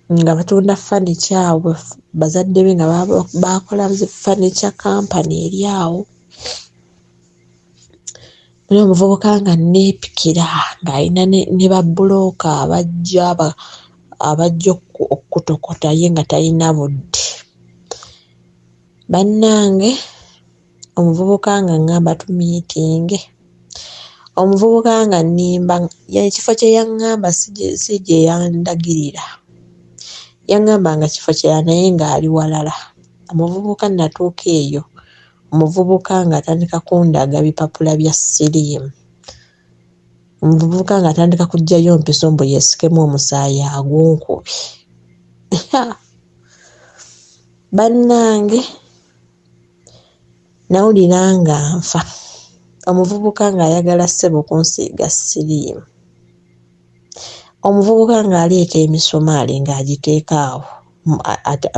nga batunda fanica awo bazadde be nga baakola zi fanica kampani eri awo. Naye omuvubuka nga anneepikira ng'alina ne babbulooka abajja abajja okukutokota ye nga talina budde. Bannange omuvubuka ng'aŋŋamba tumiitinge, omuvubuka ng'annimba ekifo kye yaŋŋamba si gye yandagirira, yaŋŋamba nga kifo kirala naye ng'ali walala. Omuvubuka nnatuuka eyo, omuvubuka ng'atandika kundaga bipapula bya siriimu, omuvubuka ng'atandika kuggyayo mpiso mbu yeesikemu omusaayi agunkube. Bannange nawulira nga nfa, omuvubuka ng'ayagala ssebo kunsiiga siriimu, omuvubuka ng'aleeta emisumaali ng'agiteeka awo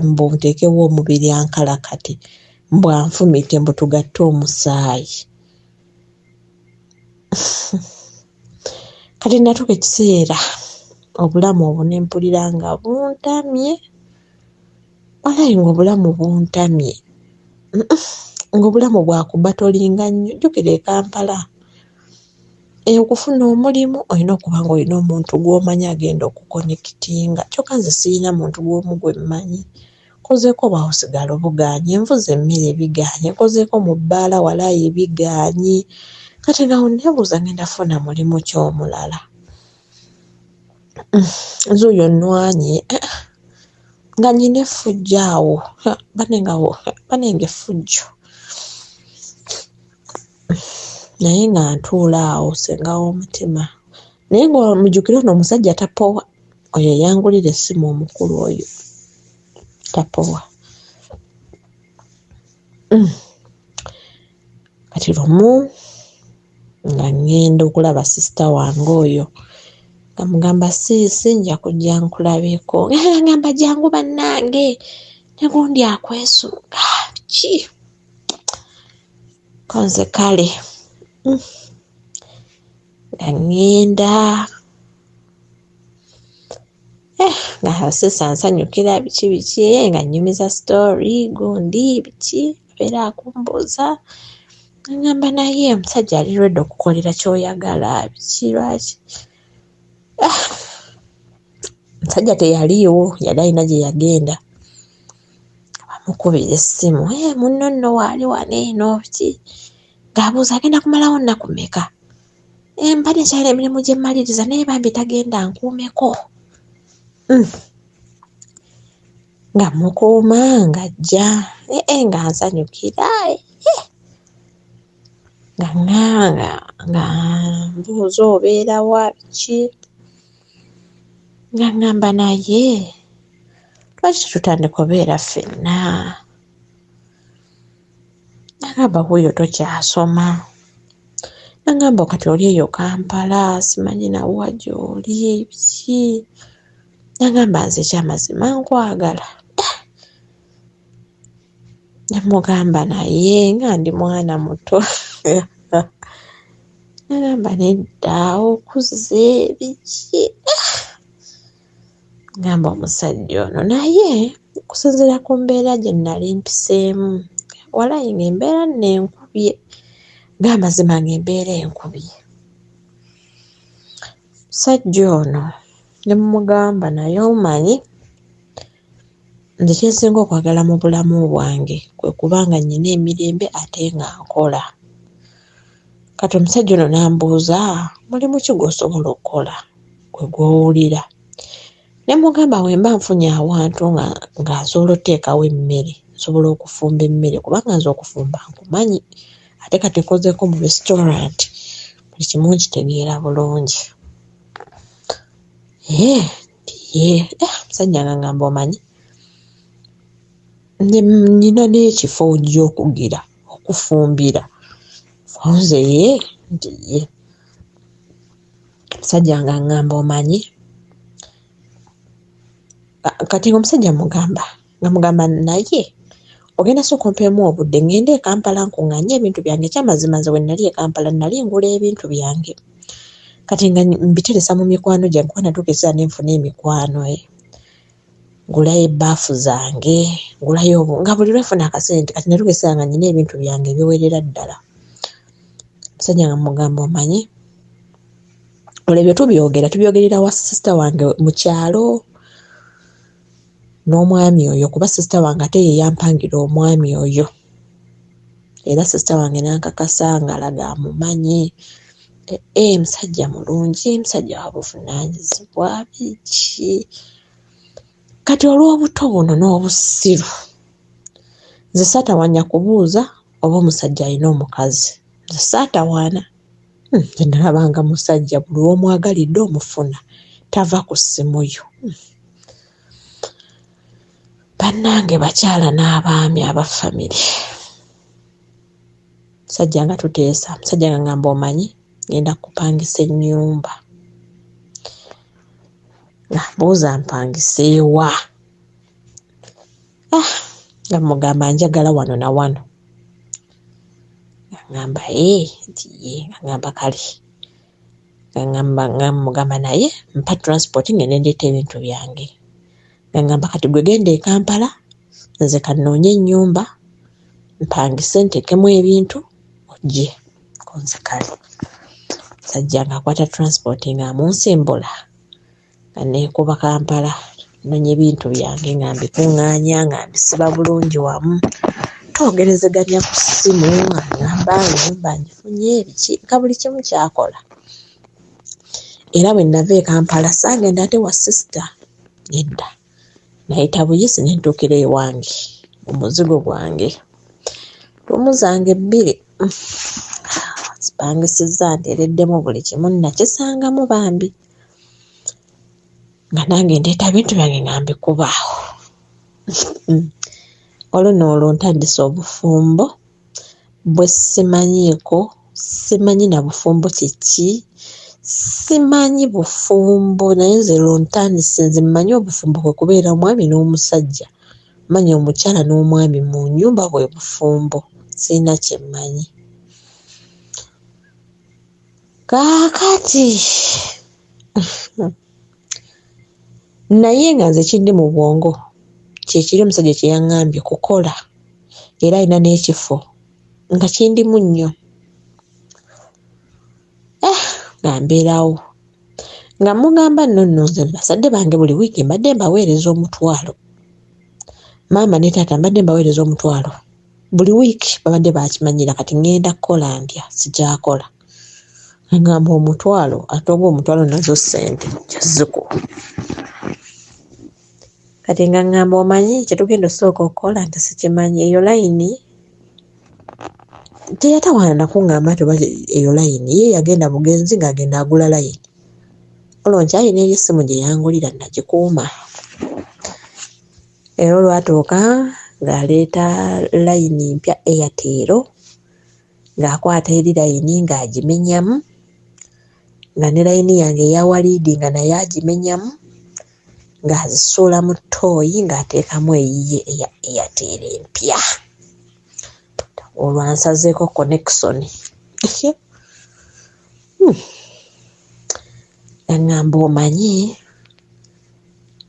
mbu nteekewo omubiri ankalakate mbu anfumite mbu tugatte omusaayi. Kati natuuka ekiseera obulamu obwo ne mpulira nga buntamye, walayi ng'obulamu buntamye, ng'obulamu bwakubatolinga nnyo. Jjukira e Kampala okufuna omulimu olina okuba ng'olina omuntu gw'omanyi agenda okukonekitinga, kyokka nze sirina muntu gw'omu gwe mmanyi. Nkozeeko obwawusigalo bugaanye, nvuze emmere bigaanye, nkozeeko mu bbaala walaayi bigaanye. Kati nga neebuuza ngenda kufuna mulimu ki omulala. Nze oyo nnwanye nga nnyina effujjo awo, bannange effujjo. Naye nga ntuula awo ssenga w'omutima. Naye nga mujjukire ono omusajja tapowa, oyo eyangulira essimu omukulu oyo tapowa. Kati lumu nga ŋŋenda okulaba sisita wange oyo, nga mugamba siisi nja kujja nkulabeko. Ngamba jangu bannange, ne gundi akwesunga ki? Ko nze kale nga ŋŋenda nga siisa nsanyukira biki biki, nga nnyumiza story gundi biki, abeera akumbuuza. Ngamba naye omusajja ali ready okukolera ky'oyagala biki lwaki? Omusajja teyaliiwo, yali alina gye yagenda. Bamukubira essimu, munno nno waali wano eno biki? Ng'abuuza agenda kumalawo nnaku mmeka? Mbadde nkyalina emirimu gye mmaliriza naye bambi tagenda nkuumeko. Nga mukuuma ng'ajja, nga nsanyukira, nga ŋŋanga nga mbuuza obeera wa biki? Nga ŋŋamba naye lwaki tetutandika obeera ffenna? Nagamba wuuyo tokyasoma. Nagamba kati oli eyo Kampala simanyi na wa gy'oli biki? Nagamba nze ekyamazima nkwagala. Ne mugamba naye nga ndi mwana muto. Nagamba nedda okuze biki? Ngamba omusajja ono naye okusinziira ku mbeera gye nali mpiseemu, walayi ng'embeera nno enkubye, ng'amazima ng'embeera enkubye. Omusajja ono ne mmugamba naye omanyi nze kye nsinga okwagala mu bulamu bwange kwe kuba nga nnyina emirembe ate nga nkola. Kati omusajja ono n'ambuuza mulimu ki gw'osobola okukola gwe gw'owulira? Ne mugamba bwe mba nfunye awantu nga nsobola oteekawo emmere, nsobola okufumba emmere kubanga nze okufumba nkumanyi ate kati nkozeeko mu restaurant buli kimu nkitegeera bulungi. Omusajja ng'angamba omanyi nnyina n'ekifo w'ojja okugira okufumbira. Nze ye nti ye. Omusajja ng'angamba omanyi kati ng'omusajja mugamba nga mugamba naye ogenda sooka ompeemu obudde ngende e Kampala nkuŋŋaanye ebintu byange. Ekyamazima nze bwe nali e Kampala nali ngula ebintu byange kati nga mbiteresa mu mikwano gyange kuba natuuka ekiseera ne nfuna emikwano ngulayo ebbaafu zange, ngulayo nga buli lwe nfuna akasente kati natuuka ekiseera nga nnyina ebintu byange ebiwerera ddala. Omusajja nga mugamba omanyi olwo ebyo tubyogera tubyogerera wa sisita wange mu kyalo n'omwami oyo kuba sisita wange ate ye yampangira omwami oyo. Era sisita wange n'ankakasa ng'alaga amumanyi, musajja mulungi, musajja wa buvunaanyizibwa biki. Kati olw'obuto buno n'obusiru nze saatawaanya kubuuza oba omusajja alina omukazi. Nze saatawaana. Nze nalabanga musajja buli w'omwagalidde omufuna tava ku ssimu yo. Bannange bakyala n'abaami aba famire, musajja nga tuteesa, musajja nga ngamba omanyi ngenda kupangisa ennyumba, nga mbuuza mpangiseewa? Ah, nga mugamba njagala wano na wano, nga ngamba ee nti ye, nga ngamba kale, nga ngamba nga mugamba naye mpa transport ngende ndeeta ebintu byange, nga ngamba kati gwe genda e Kampala nze kannoonye ennyumba mpangise nteekemu ebintu ojje konze. Kale musajja ng'akwata transport ng'amunsimbula nga neekuba Kampala nnoonya ebintu byange nga mbikuŋŋaanya nga mbisiba bulungi wamu, twogerezeganya ku ssimu ng'aŋŋamba ennyumba ngifunye biki nga buli kimu ky'akola. Era bwe nava e Kampala saagenda ate wa sisita, nedda, nayita buyisi ne ntuukira ewange mu muzigo gwange. Ruumu zange bbiri zipangisizza nteereddemu buli kimu nakisangamu bambi, nga nange ndeeta bintu byange nga mbikuba awo. Olwo nno olwo ntandise obufumbo bwe simanyiiko, simanyi na bufumbo kye ki, simanyi bufumbo naye nze lwo ntandise nze mmanyi obufumbo kwe kubeera omwami n'omusajja, mmanyi omukyala n'omwami mu nnyumba bwe bufumbo, sirina kye mmanyi. Kaakati naye nga nze kindi mu bwongo kye kiri omusajja kye yaŋŋambye kukola era alina n'ekifo nga kindimu nnyo. Eh, nga mbeerawo nga mugamba nno nno nze bazadde bange buli wiiki mbadde mbaweereza omutwalo, maama ne taata mbadde mbaweereza omutwalo buli wiiki, babadde bakimanyira kati ŋŋenda kukola ntya sikyakola. Agamba omutwalo ate oba omutwalo nazo ssente nja zikuwa. Kati nga ŋŋamba omanyi kye tugenda osooka okukola nti sikimanyi eyo layini teyatawaana na kuŋŋamba nti oba eyo layini ye yagenda bugenzi ng'agenda agula layini. Olwo nkyalina eri essimu gye yangulira nagikuuma. Era olwatuuka ng'aleeta layini mpya Airtel ng'akwata eri layini ng'agimenyamu nga ne layini yange eya Waliidi nga naye agimenyamu ng'azisuula mu ttooyi ng'ateekamu eyiye eya Airtel empya. Olwo ansazeeko konekisoni. Yaŋŋamba omanyi,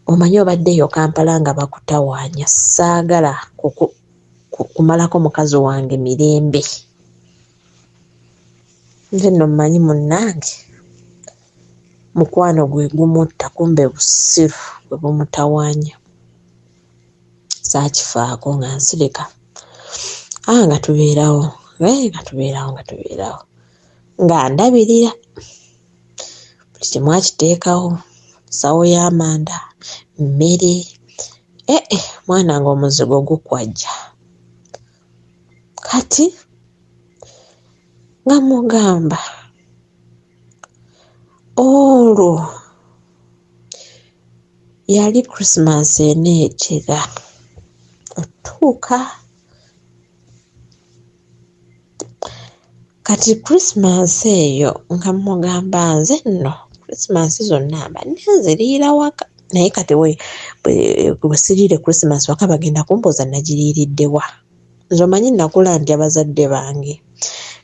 omanyi obadde eyo Kampala nga bakutawaanya, saagala kumalako mukazi wange mirembe. Nze nno mmanyi munnange mukwano gwe gumutta kumbe busiru bwe bumutawaanya. Saakifaako nga nsirika. Ah, nga tubeerawo, eh, nga tubeerawo, nga tubeerawo. Nga ndabirira buli kimu akiteekawo, nsawo y'amanda, mmere, eh, eh, mwana nga omuzigo gukwajja. Kati nga mugamba olwo yali Christmas eneetera otuuka. Kati Christmas eyo nga mugamba nze nno Christmas zonna mbadde nziriira waka, naye kati bwe siriire Christmas waka bagenda kumbuuza nagiriiridde wa. Nze omanyi nakula ntya bazadde bange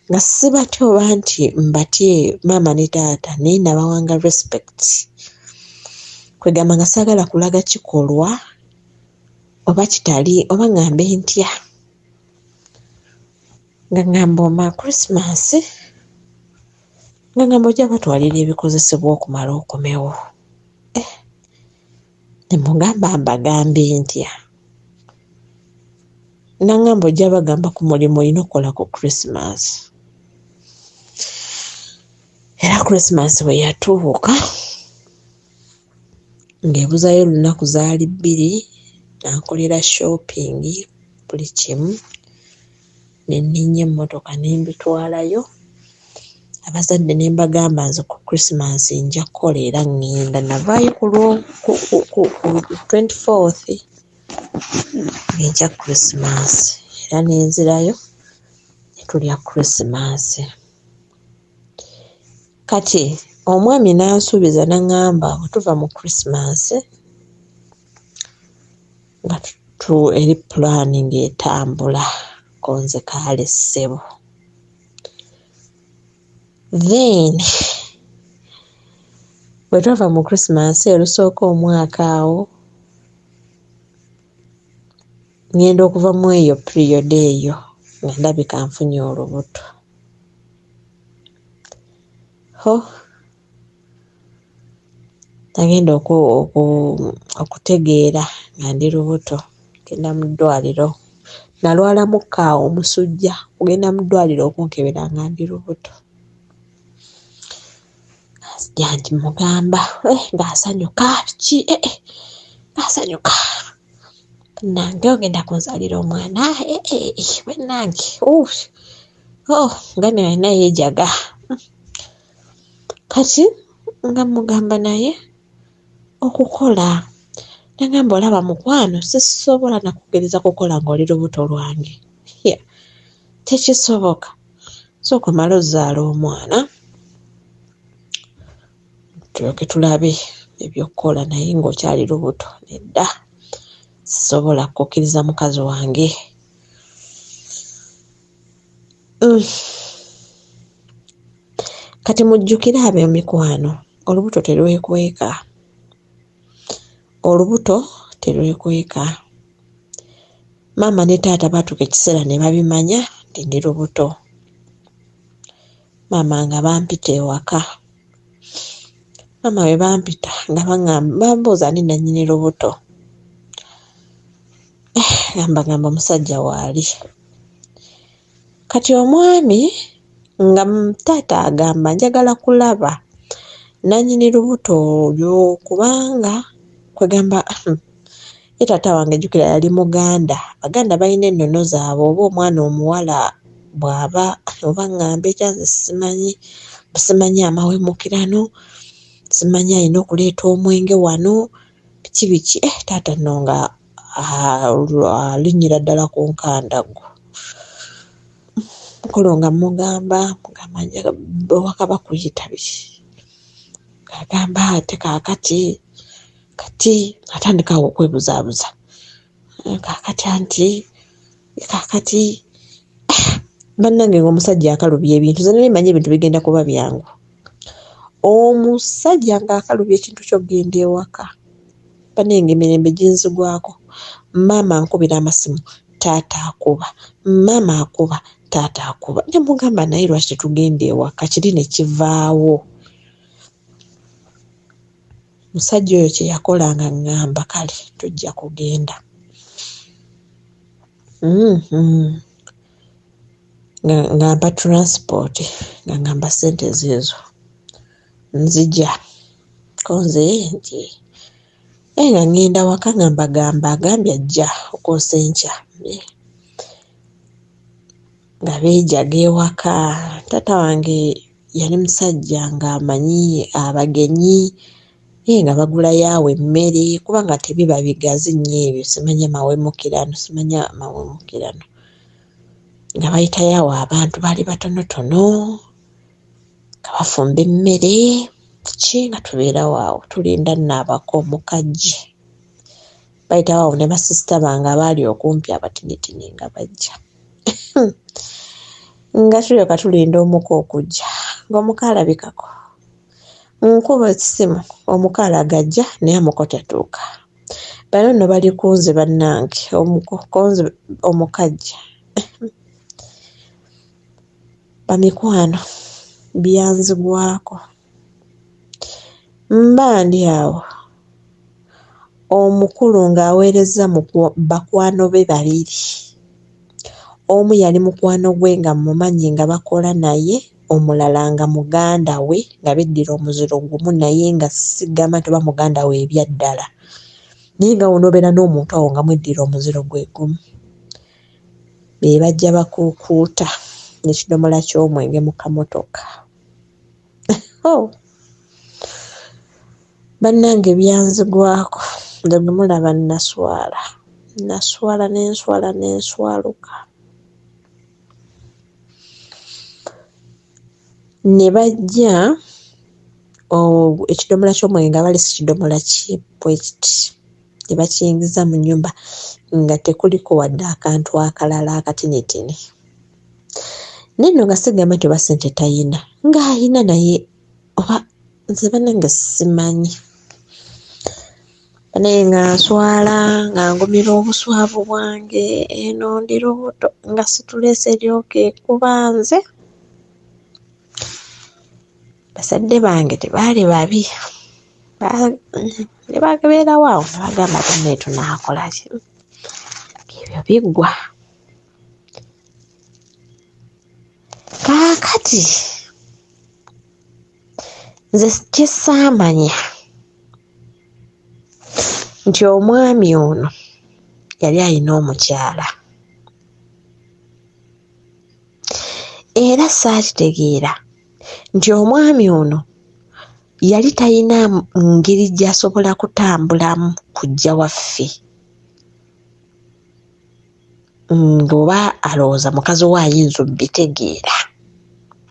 nga sibatya oba nti mbatye maama ne taata, naye nabawanga respect. Kwegamba nga saagala kulaga kikolwa oba kitali oba ŋŋambe ntya. Nga ŋŋamba oma Christmas nga ŋŋamba ojja batwalira ebikozesebwa okumala okomewo. Eh, ne mugamba mbagambe ntya. Naŋŋamba ojja bagamba ku mulimu olina okukola ku Christmas. Era Christmas bwe yatuuka ng'ebuzaayo olunaku zaali bbiri n'ankolera shopping buli kimu ne nninnya emmotoka ne mbitwalayo. Abazadde ne mbagamba nze ku Christmas nja kukola era ŋŋenda. Navaayo ku lwo ku 24th. Ng'enkya Christmas era ne nzirayo ne tulya Christmas. Kati omwami n'ansuubiza n'aŋŋamba bwe tuva mu Christmas nga eri pulaani ng'etambula ko nze kaale ssebo. Then bwe twava mu Christmas olusooka omwaka awo ŋŋenda okuva mu eyo period eyo nga ndabika nfunye olubuto. Ho nagenda okutegeera nga ndi lubuto ŋŋenda mu ddwaliro. Nalwalamukko awo omusujja okugenda mu ddwaliro okunkebera nga ndi lubuto. Nzija nti mugamba eh, ng'asanyuka biki eh, eh, ng'asanyuka bannange ogenda kunzaalira omwana eh, eh, eh, bannange oh, oh, nga nalina yeejaga. Kati nga mugamba naye okukola nagamba olaba mukwano sisobola nakukkiriza kukola ng'oli lubuto lwange tekisoboka sooka omale ozaala omwana tulyoke tulabe ebyokukola naye ng'okyali lubuto nedda sisobola kukkiriza mukazi wange. Kati mujjukire ab'emikwano olubuto terwekweka, olubuto terwekweka. Maama ne taata baatuuka ekiseera ne babimanya nti ndi lubuto. Maama nga bampita ewaka. Maama bwe bampita nga bangamba bambuuza ani nannyini lubuto. Eh, nga mbagamba omusajja waali. Kati omwami nga taata agamba njagala kulaba nannyini lubuto olwo kubanga kwegamba ye taata wange jjukira yali Muganda. Abaganda balina ennono zaabwe oba omwana omuwala bw'aba oba ŋŋambe etya nze simanyi, simanyi amawemukirano, simanyi alina okuleeta omwenge wano biki biki. Eh, taata nno nga alinnyira ddala ku nkandaggo. Mukulu nga mmugamba, mugamba ewaka bakuyita biki? Agamba ate kaakati kati atandika awo okwebuzaabuza. Kaakati anti kaakati bannange ng'omusajja akalubya ebintu nze nali mmanyi ebintu bigenda kuba byangu. Omusajja ng'akalubya ekintu ky'okugenda ewaka bannange emirembe ginzigwako. Maama ankubira amasimu, taata akuba, maama akuba, taata akuba. Ne mugamba naye lwaki tetugenda ewaka kiri ne kivaawo. Omusajja oyo kye yakola nga ŋŋamba kale tujja kugenda. Mm-hmm. Nga ng'ampa transport nga ngamba ssente ziizo nzija ko nze nti naye nga ŋŋenda waka nga mbagamba agambye ajja okwosa enkya nga beejaga ewaka taata wange yali musajja ng'amanyi abagenyi naye nga bagulayo awo emmere kubanga tebiba bigazi nnyo ebyo simanya mawemukirano simanya mawemukirano nga bayitayo awo abantu baali batonotono nga bafumba emmere ki nga tubeerawo awo tulinda nno abako mukajje bayitawo awo ne basisita bange abaali okumpi abatinitini nga bajja nga tulyoka tulinda omuko okujja ng'omuko alabikako nkuba ekisimu omuko alaga ajja naye omuko tatuuka bano nno bali kunze bannange omuko konze omukajja bamikwano byanzigwako mba ndi awo omukulu ng'aweerezza bakwano be babiri. Omu yali mukwano gwe nga mmumanyi nga bakola naye, omulala nga muganda we nga beddira omuziro gumu naye nga sigamba nti oba muganda we ebyaddala naye nga w'onoobeera n'omuntu awo nga mweddira omuziro gwe gumu. Be bajja bakuukuuta n'ekidomola ky'omwenge mu kamotoka. Oh! Bannange byanzigwako nze gwe mulaba nnaswala. Naswala ne nswala ne nswaluka. Ne bajja ekidomola ky'omwenge nga baleese kidomola bwe kiti ne bakiyingiza mu nnyumba nga tekuliko wadde akantu akalala akatinitini. Naye nno nga sigamba nti oba ssente tayina, ng'ayina naye oba nze bannange simanyi. Naye nga nswala nga ngumira obuswavu bwange eno ndi lubuto nga situleese eryoka ekuba nze. Bazadde bange tebaali babi ne babeerawo awo ne bagamba bannaye tunaakola ki? Ebyo biggwa. Kaakati nze kye ssaamanya nti omwami ono yali alina omukyala era saakitegeera nti omwami ono yali talina ngeri gy'asobola kutambulamu kujja waffe ng'oba alowooza mukazi we ayinza obitegeera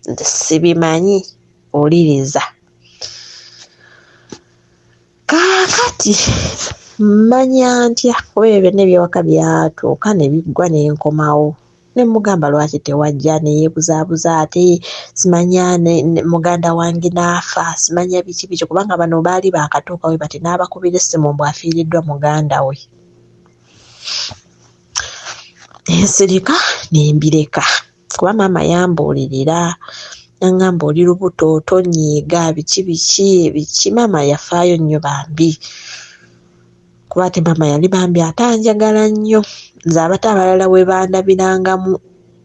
nze sibimanyi wuliriza. Kaakati mmanya ntya kuba ebyo byonna eby'ewaka byatuuka ne biggwa ne nkomawo ne mmugamba lwaki tewajja ne yeebuzaabuza ate simanya ne muganda wange n'afa simanya biki biki kubanga bano baali baakatuuka we bati n'abakubira essimu mbu afiiriddwa muganda we. Ne nsirika ne mbireka kuba maama yambuulirira n'aŋŋamba oli lubuto tonyiiga biki biki biki maama yafaayo nnyo bambi kuba ate maama yali bambi ate anjagala nnyo nze abate abalala we bandabirangamu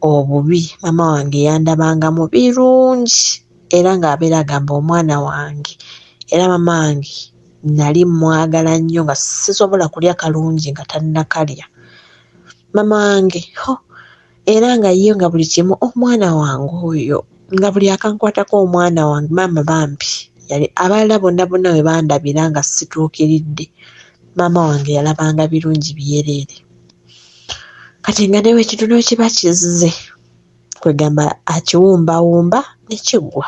obubi maama wange yandabangamu birungi era ng'abeera agamba omwana wange era maama wange nali mmwagala nnyo nga sisobola kulya kalungi nga tannakalya maama wange ho era nga ye nga buli kimu omwana wange oyo nga buli akankwatako omwana wange maama bambi yali abalala bonna bonna we bandabira nga situukiridde maama wange yalabanga birungi byereere kati nga ne bwe kintu ne bwe kiba kizze kwegamba akiwumbawumba ne kiggwa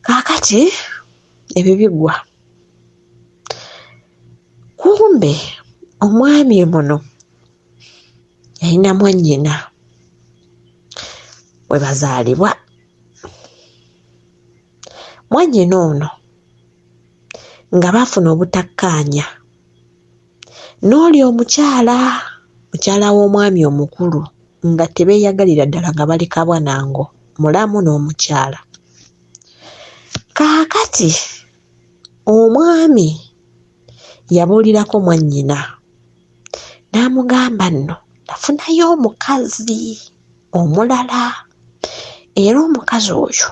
kaakati ebyo biggwa kumbe omwami muno yalina mwannyina we bazaalibwa. Mwannyina ono nga baafuna obutakkaanya n'oli omukyala, mukyala w'omwami omukulu nga tebeeyagalira ddala nga bali kabwa na ngo, mulamu n'omukyala. Kaakati omwami yabuulirako mwannyina n'amugamba nno nafunayo omukazi omulala era omukazi oyo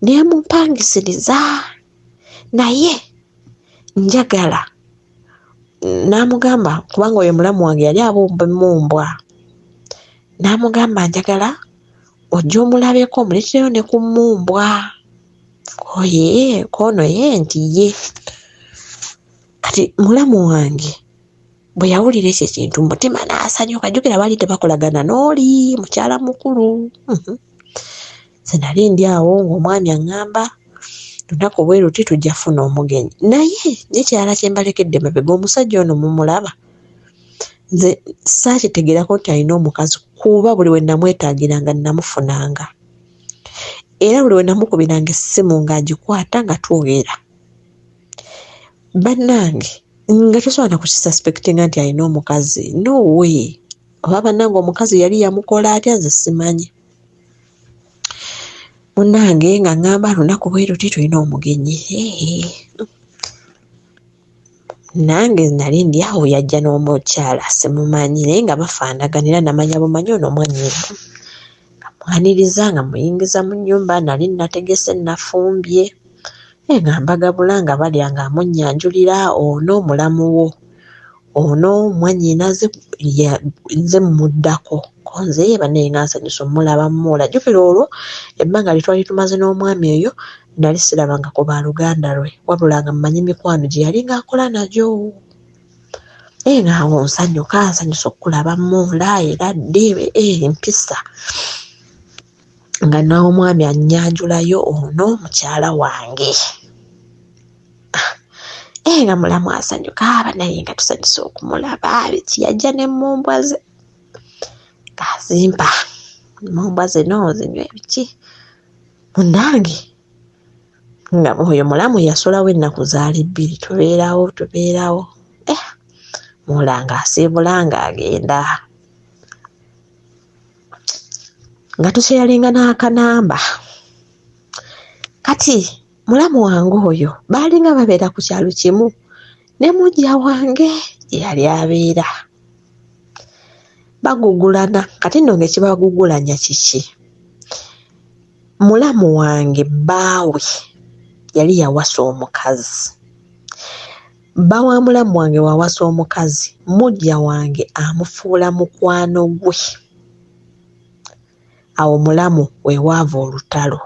ne mumpangisiriza naye njagala n'amugamba kubanga oyo mulamu wange yali abumba emmumbwa n'amugamba njagala ojje omulabeko omuleetereyo ne ku mmumbwa oye k'ono ye nti ye kati mulamu wange bwe yawulira ekyo ekintu mu mutima n'asanyuka jjukira baali tebakolagana n'oli mukyala mukulu nze nali ndi awo ng'omwami aŋŋamba lunaku bwe luti tujja kufuna omugenyi naye n'ekirala kye mbalekedde emabega omusajja ono mumulaba nze saakitegeerako nti alina omukazi kuba buli we namwetaagiranga namufunanga era buli we namukubiranga essimu ng'agikwata nga twogera bannange nga tosobola na kukisuspectinga nti alina omukazi no way oba bannange omukazi yali yamukola atya nze simanyi munnange nga ŋŋamba lunaku bwe luti tulina omugenyi nange nali ndi awo yajja n'omukyala simumanyi naye nga bafaanagana era namanya bumanyi ono mwannyina nga mwaniriza nga muyingiza mu nnyumba nali nategese nafumbye naye nga mbagabula nga balya nga amunnyanjulira ono mulamu wo ono mwannyinaze nze mmuddako ko nze ye bannaye nga nsanyuse ommulaba mmoola jjukira olwo ebbanga lye twali tumaze n'omwami oyo nali sirabangako baaluganda lwe wabula nga mmanyi mikwano gye yalinga akola nagyo. Naye nga awo nsanyuka, nsanyusa okukulaba munda era ddi empisa. Nga n'omwami annyanjulayo ono mukyala wange. Nga mulamu asanyuka, banaye nga tusanyusa okumulaba, biki yajja n'emmumbwa ze ng'azimpa. Emmumbwa zino zinywe biki. Munnange nga oyo mulamu yasulawo ennaku zaali bbiri, tubeerawo tubeerawo. Mula ng'asiibula ng'agenda. Nga tukyeyalinga n'akanamba. Kati mulamu wange oyo baalinga babeera ku kyalo kimu ne muggya wange gye yali abeera. Bagugulana, kati nno ng'ekibagugulanya kiki? Mulamu wange bbaawe yali yawasa omukazi. Bba wa mulamu wange w'awasa omukazi, muggya wange amufuula mukwano gwe. Awo mulamu we waava olutalo.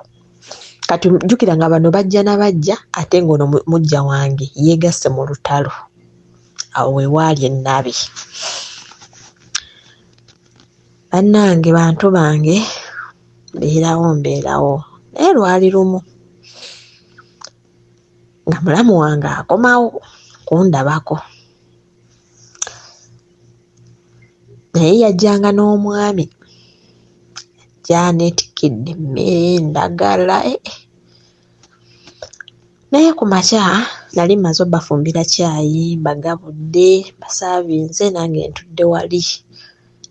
Kati jjukira nga bano bajja na bajja ate ng'ono muggya wange yeegasse mu lutalo. Awo we waali ennabi. Bannange bantu bange mbeerawo mbeerawo naye lwali lumu nga mulamu wange akomawo kundabako. Naye yajjanga n'omwami ajja aneetikidde emmere, endagala Naye ku makya nali mmaze obbafumbira caayi, mbagabudde, mbasaavinze nange ntudde wali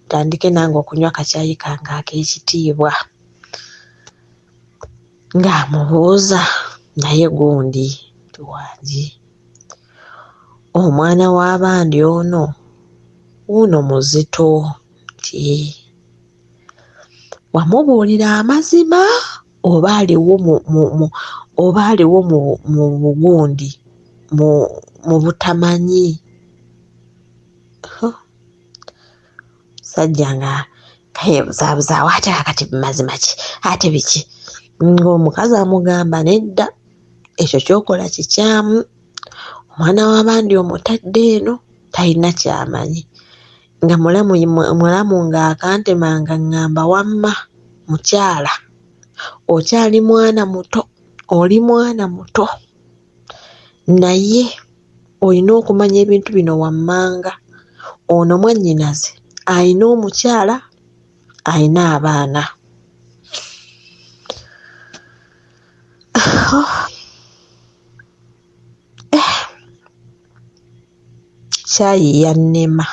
ntandike nange okunywa akacaayi kange ak'ekitiibwa. Ng'amubuuza naye gundi nti wangi, omwana w'abandi ono wuuno muzito nti wamubuulira amazima oba aliwo mu, mu, mu, oba aliwo mu, mu bugundi mu, mu butamanyi. Musajja nga yeebuzaabuza awo ate kakati mazima ki ate biki, ng'omukazi amugamba nedda ekyo ky'okola kikyamu, omwana w'abandi omutadde eno talina ky'amanyi. Nga mulamu mulamu ng'akantema nga ŋŋamba wamma mukyala okyali mwana muto, oli mwana muto naye olina okumanya ebintu bino wammanga. Ono mwannyinaze alina omukyala, alina abaana. Caayi yannema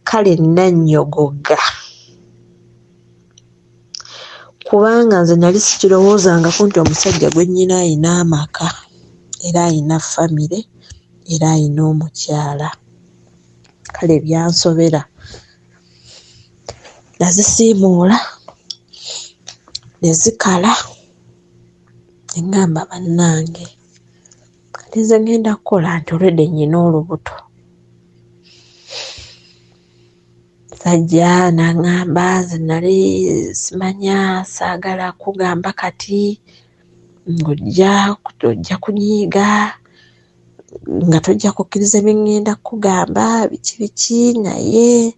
kale nnannyogoga kubanga nze nali sikirowoozangako nti omusajja gwe nnyina alina amaka era alina famire era alina omukyala. Kale byansobera. Nazisiimuula ne zikala ne ŋŋamba bannange kati nze ŋŋenda kukola nti already nnyina olubuto. Musajja n'aŋŋamba nze nali simanya saagala kukugamba kati ng'ojja ojja kunyiiga nga tojja kukkiriza bye ŋŋenda kukugamba biki biki naye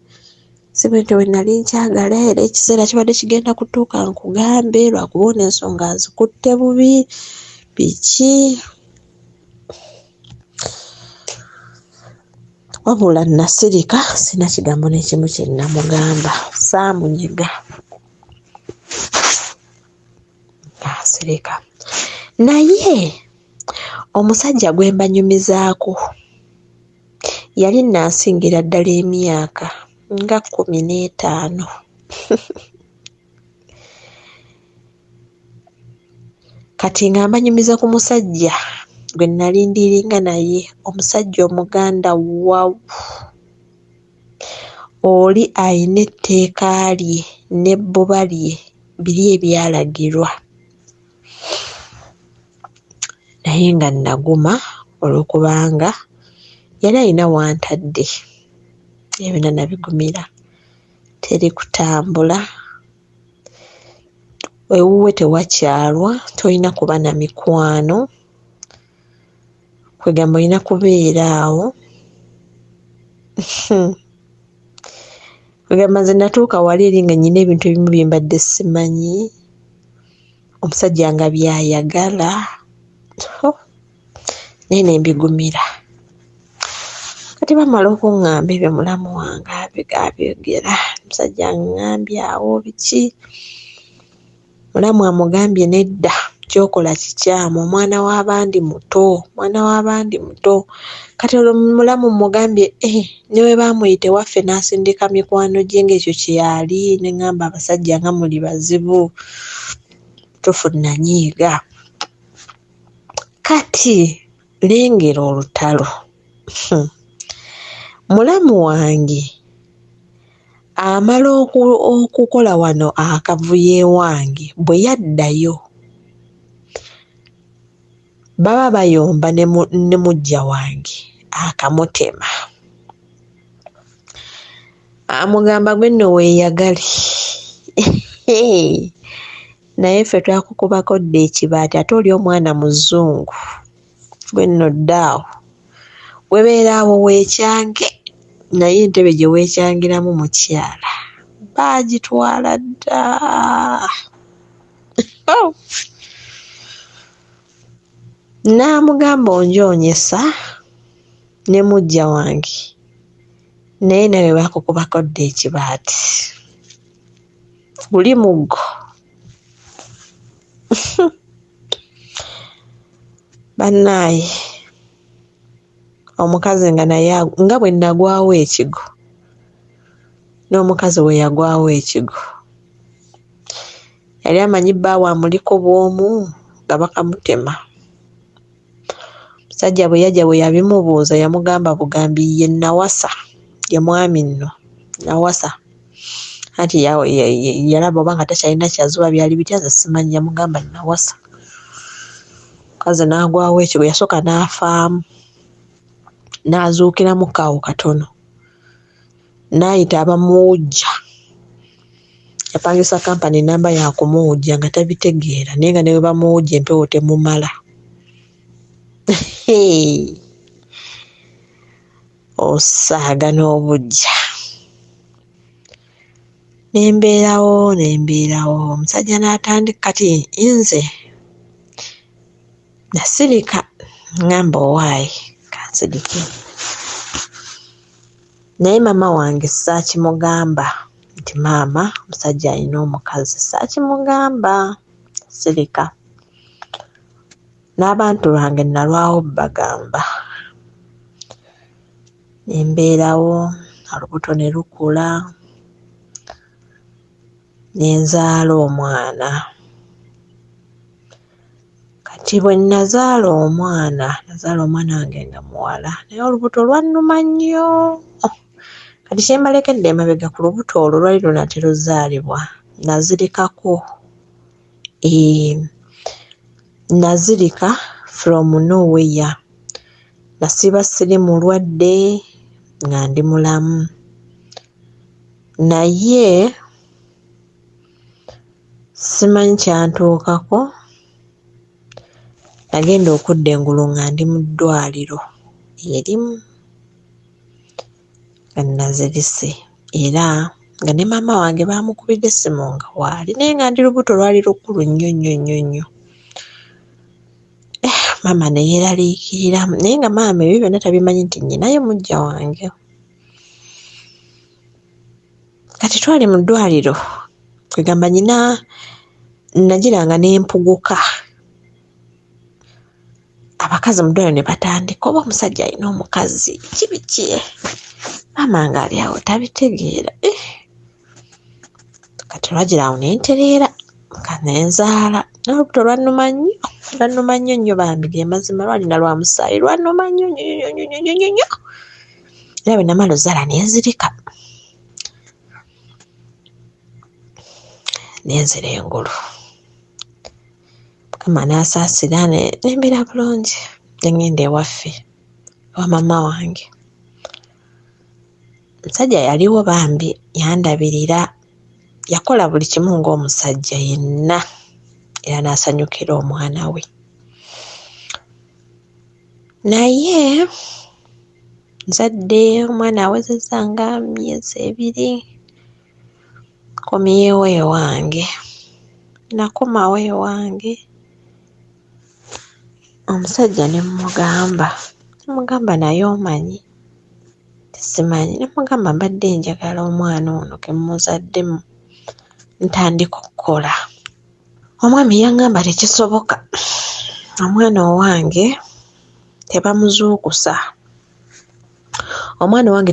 si bwentyo bwe nali nkyagala era ekiseera kibadde kigenda kutuuka nkugambe lwakuba ono ensonga azikutte bubi biki. Wabula nasirika sirina kigambo n'ekimu kye namugamba, saamunyega n'asirika. Naye omusajja gwe mbanyumizaako yali nnansingira ddala emyaka nga 15. Kati nga mbanyumiza ku musajja gwe nali ndiiringa naye, omusajja Omuganda wawu! Oli alina etteeka lye n'ebbuba lye biri ebyalagirwa. Naye nga naguma olw'okubanga yali alina w'antadde. Ebyo byonna nabigumira. Teri kutambula, ewuwe tewakyalwa, tolina kuba na mikwano, kwegamba olina kubeera awo. Kwegamba nze natuuka wali eri nga nnyina ebintu ebimu bye mbadde simanyi, omusajja nga by'ayagala, naye ne mbigumira. Kati bamala okuŋŋamba ebyo mulamu wange abyogera, omusajja aŋŋambye awo biki, mulamu amugambye nedda ky'okola kikyamu, omwana w'abandi muto, omwana w'abandi muto. Kati olwo mulamu mmugambye ne bwe baamuyita ewaffe n'asindika mikwano gye ng'ekyo kye yali, ne ŋŋamba abasajja nga muli bazibu, tufu nnanyiiga. Kati lengera olutalo. Mulamu wange amala okukola wano akavuyo ewange bwe yaddayo baba bayomba ne muggya wange akamutema. Amugamba gwe nno weeyagale. Naye ffe twakukubako dda ekibaati ate oli omwana muzungu. Gwe nno dda awo. Gwe beera awo weekyange naye entebe gye weekyangiramu mukyala baagitwala dda. N'amugamba onjoonyesa ne muggya wange naye naawe baakukubako dda ekibaati. Guli muggo. Bannaaye omukazi nga naye nga bwe nagwawo ekigo n'omukazi bwe yagwawo ekigo. Yali amanyi bbaawe amuliko bw'omu nga bakamutema. Omusajja bwe yajja bwe yabimubuuza yamugamba bugambi ye nawasa, ye mwami nno nawasa. Anti yalaba oba nga takyalina kyazuba byali bitya nze simanyi, yamugamba nawasa. Omukazi n'agwawo ekigo, yasooka n'afaamu n'azuukiramuko awo katono n'ayita abamuwujja. Yapangisa kampani nnamba ya kumuwujja nga tabitegeera naye nga ne bwe bamuwujja empewo temumala. Osaaga n'obuggya. Ne mbeerawo ne mbeerawo omusajja n'atandika kati nze nasirika ŋŋamba owaaye kansirike. Naye maama wange ssaakimugamba nti maama omusajja alina omukazi, ssaakimugamba sirika. N'abantu bange nalwawo bbagamba. Ne mbeerawo olubuto ne lukula ne nzaala omwana. Kati bwe nazaala omwana, nazaala omwana wange nga muwala naye olubuto lwannuma nnyo. Kati kye mbalekedde emabega ku lubuto olwo lwali lunaatera ozzaalibwa, nazirikako. Nazirika from nowhere. Nasiiba siri mulwadde nga ndi mulamu naye simanyi kyantuukako, nagenda okudda engulu nga ndi mu ddwaliro erimu nga nazirise era nga ne maama wange baamukubidde essimu nga waali naye nga ndi lubuto lwali lukulu nnyo nnyo nnyo nnyo. Maama ne yeeraliikirira naye nga maama ebyo byonna tabimanyi nti nnyinayo muggya wange. Kati twali mu ddwaliro kwegamba nnyina nagiranga ne mpuguka. Abakazi mu ddwaliro ne batandika oba omusajja alina omukazi ki biki? Maama ng'ali awo tabitegeera. Kati olwagira awo ne ntereera nga ne nzaala n'olubuto lwannuma nnyo, lwannuma nnyo nnyo bambi ge mazima lwali na lwa musaayi lwannuma nnyo nnyo nnyo nnyo nnyo nnyo nnyo. Era bwe namala ozzaala ne nzirika. Ne nzira engulu. Mukama n'asaasira ne mbeera bulungi ne ŋŋenda ewaffe ewa maama wange. Omusajja yaliwo bambi yandabirira, yakola buli kimu ng'omusajja yenna era n'asanyukira omwana we. Naye Nzadde omwana awezezza nga myezi 2, nkomyewo ewange. Nakomawo ewange, omusajja ne mmugamba, ne mmugamba naye omanyi simanyi, ne mmugamba mbadde njagala omwana ono ke mmuzadde ntandike okukola. Omwami yaŋŋamba tekisoboka, omwana owange tebamuzuukusa. Omwana owange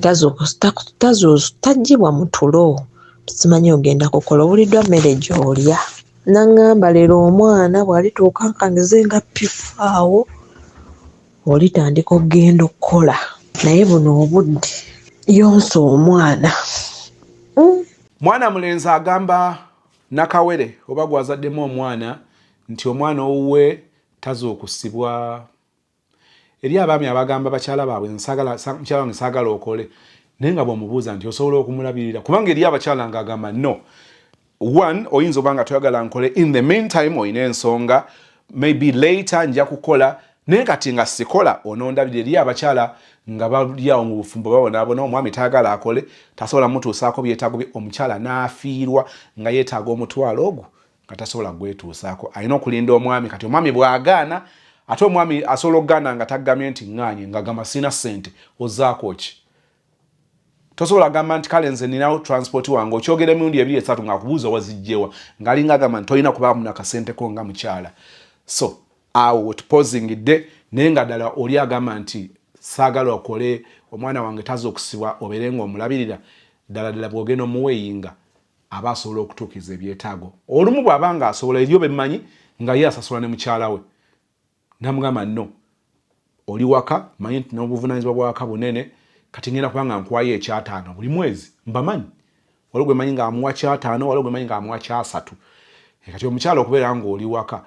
taggyibwa mu tulo, simanyi ogenda kukola obuliddwa mmere gy'olya. N'aŋŋamba leero omwana bw'alituuka nkangeze nga P4 awo olitandika okugenda okukola, naye buno obudde yonsa omwana. Mwana mulenzi agamba nakawere oba gwazaddemu omwana nti omwana owuwe tazuukusibwa. Eri abaami abagamba bakyala baabwe, mukyala wange saagala okole, naye nga bw'omubuuza nti osobola okumulabirira, kubanga eri abakyala ng'agamba no one oyinza oba nga toyagala nkole, in the meantime oyina ensonga, maybe later nja kukola, naye kati nga sikola onondabirira. Eri abakyala nga bali awo mu bufumbo babonaabona, omwami tayagala akole, tasobola mutuusaako byetaago bye, omukyala n'afiirwa nga yeetaaga omutwalo ogwo nga tasobola gwetuusaako, alina okulinda omwami. Kati omwami bw'agaana, ate omwami asobola okugaana nga tagamye nti ŋŋaanye, ng'agamba sirina ssente, ozaako ki? Tosobola gamba nti kale nze ninawo transport wange, okyogera emirundi 2 3 ng'akubuuza wazijjewa, ng'alinga agamba nti tolina kubaamu nakasente ko nga mukyala. So awo wetuposingidde, naye nga ddala oli agamba nti saagala okole, omwana wange taza okusibwa, obeere ng'omulabirira, ddala ddala bw'ogenda omuweeyinga aba asobola okutuukiriza ebyetaago. Olumu bw'aba nga asobola, eriyo bemmanyi nga ye asasula ne mukyala we, namugamba no oli waka, manyi nti n'obuvunanyizibwa bwawaka bunene, kati ngenda kuba nga nkuwayo ekyataano buli mwezi. Mbamanyi, waliwo gwe manyi ng'amuwa 500, waliwo gwe manyi ng'amuwa 300. Kati omukyala okubeera ng'oli waka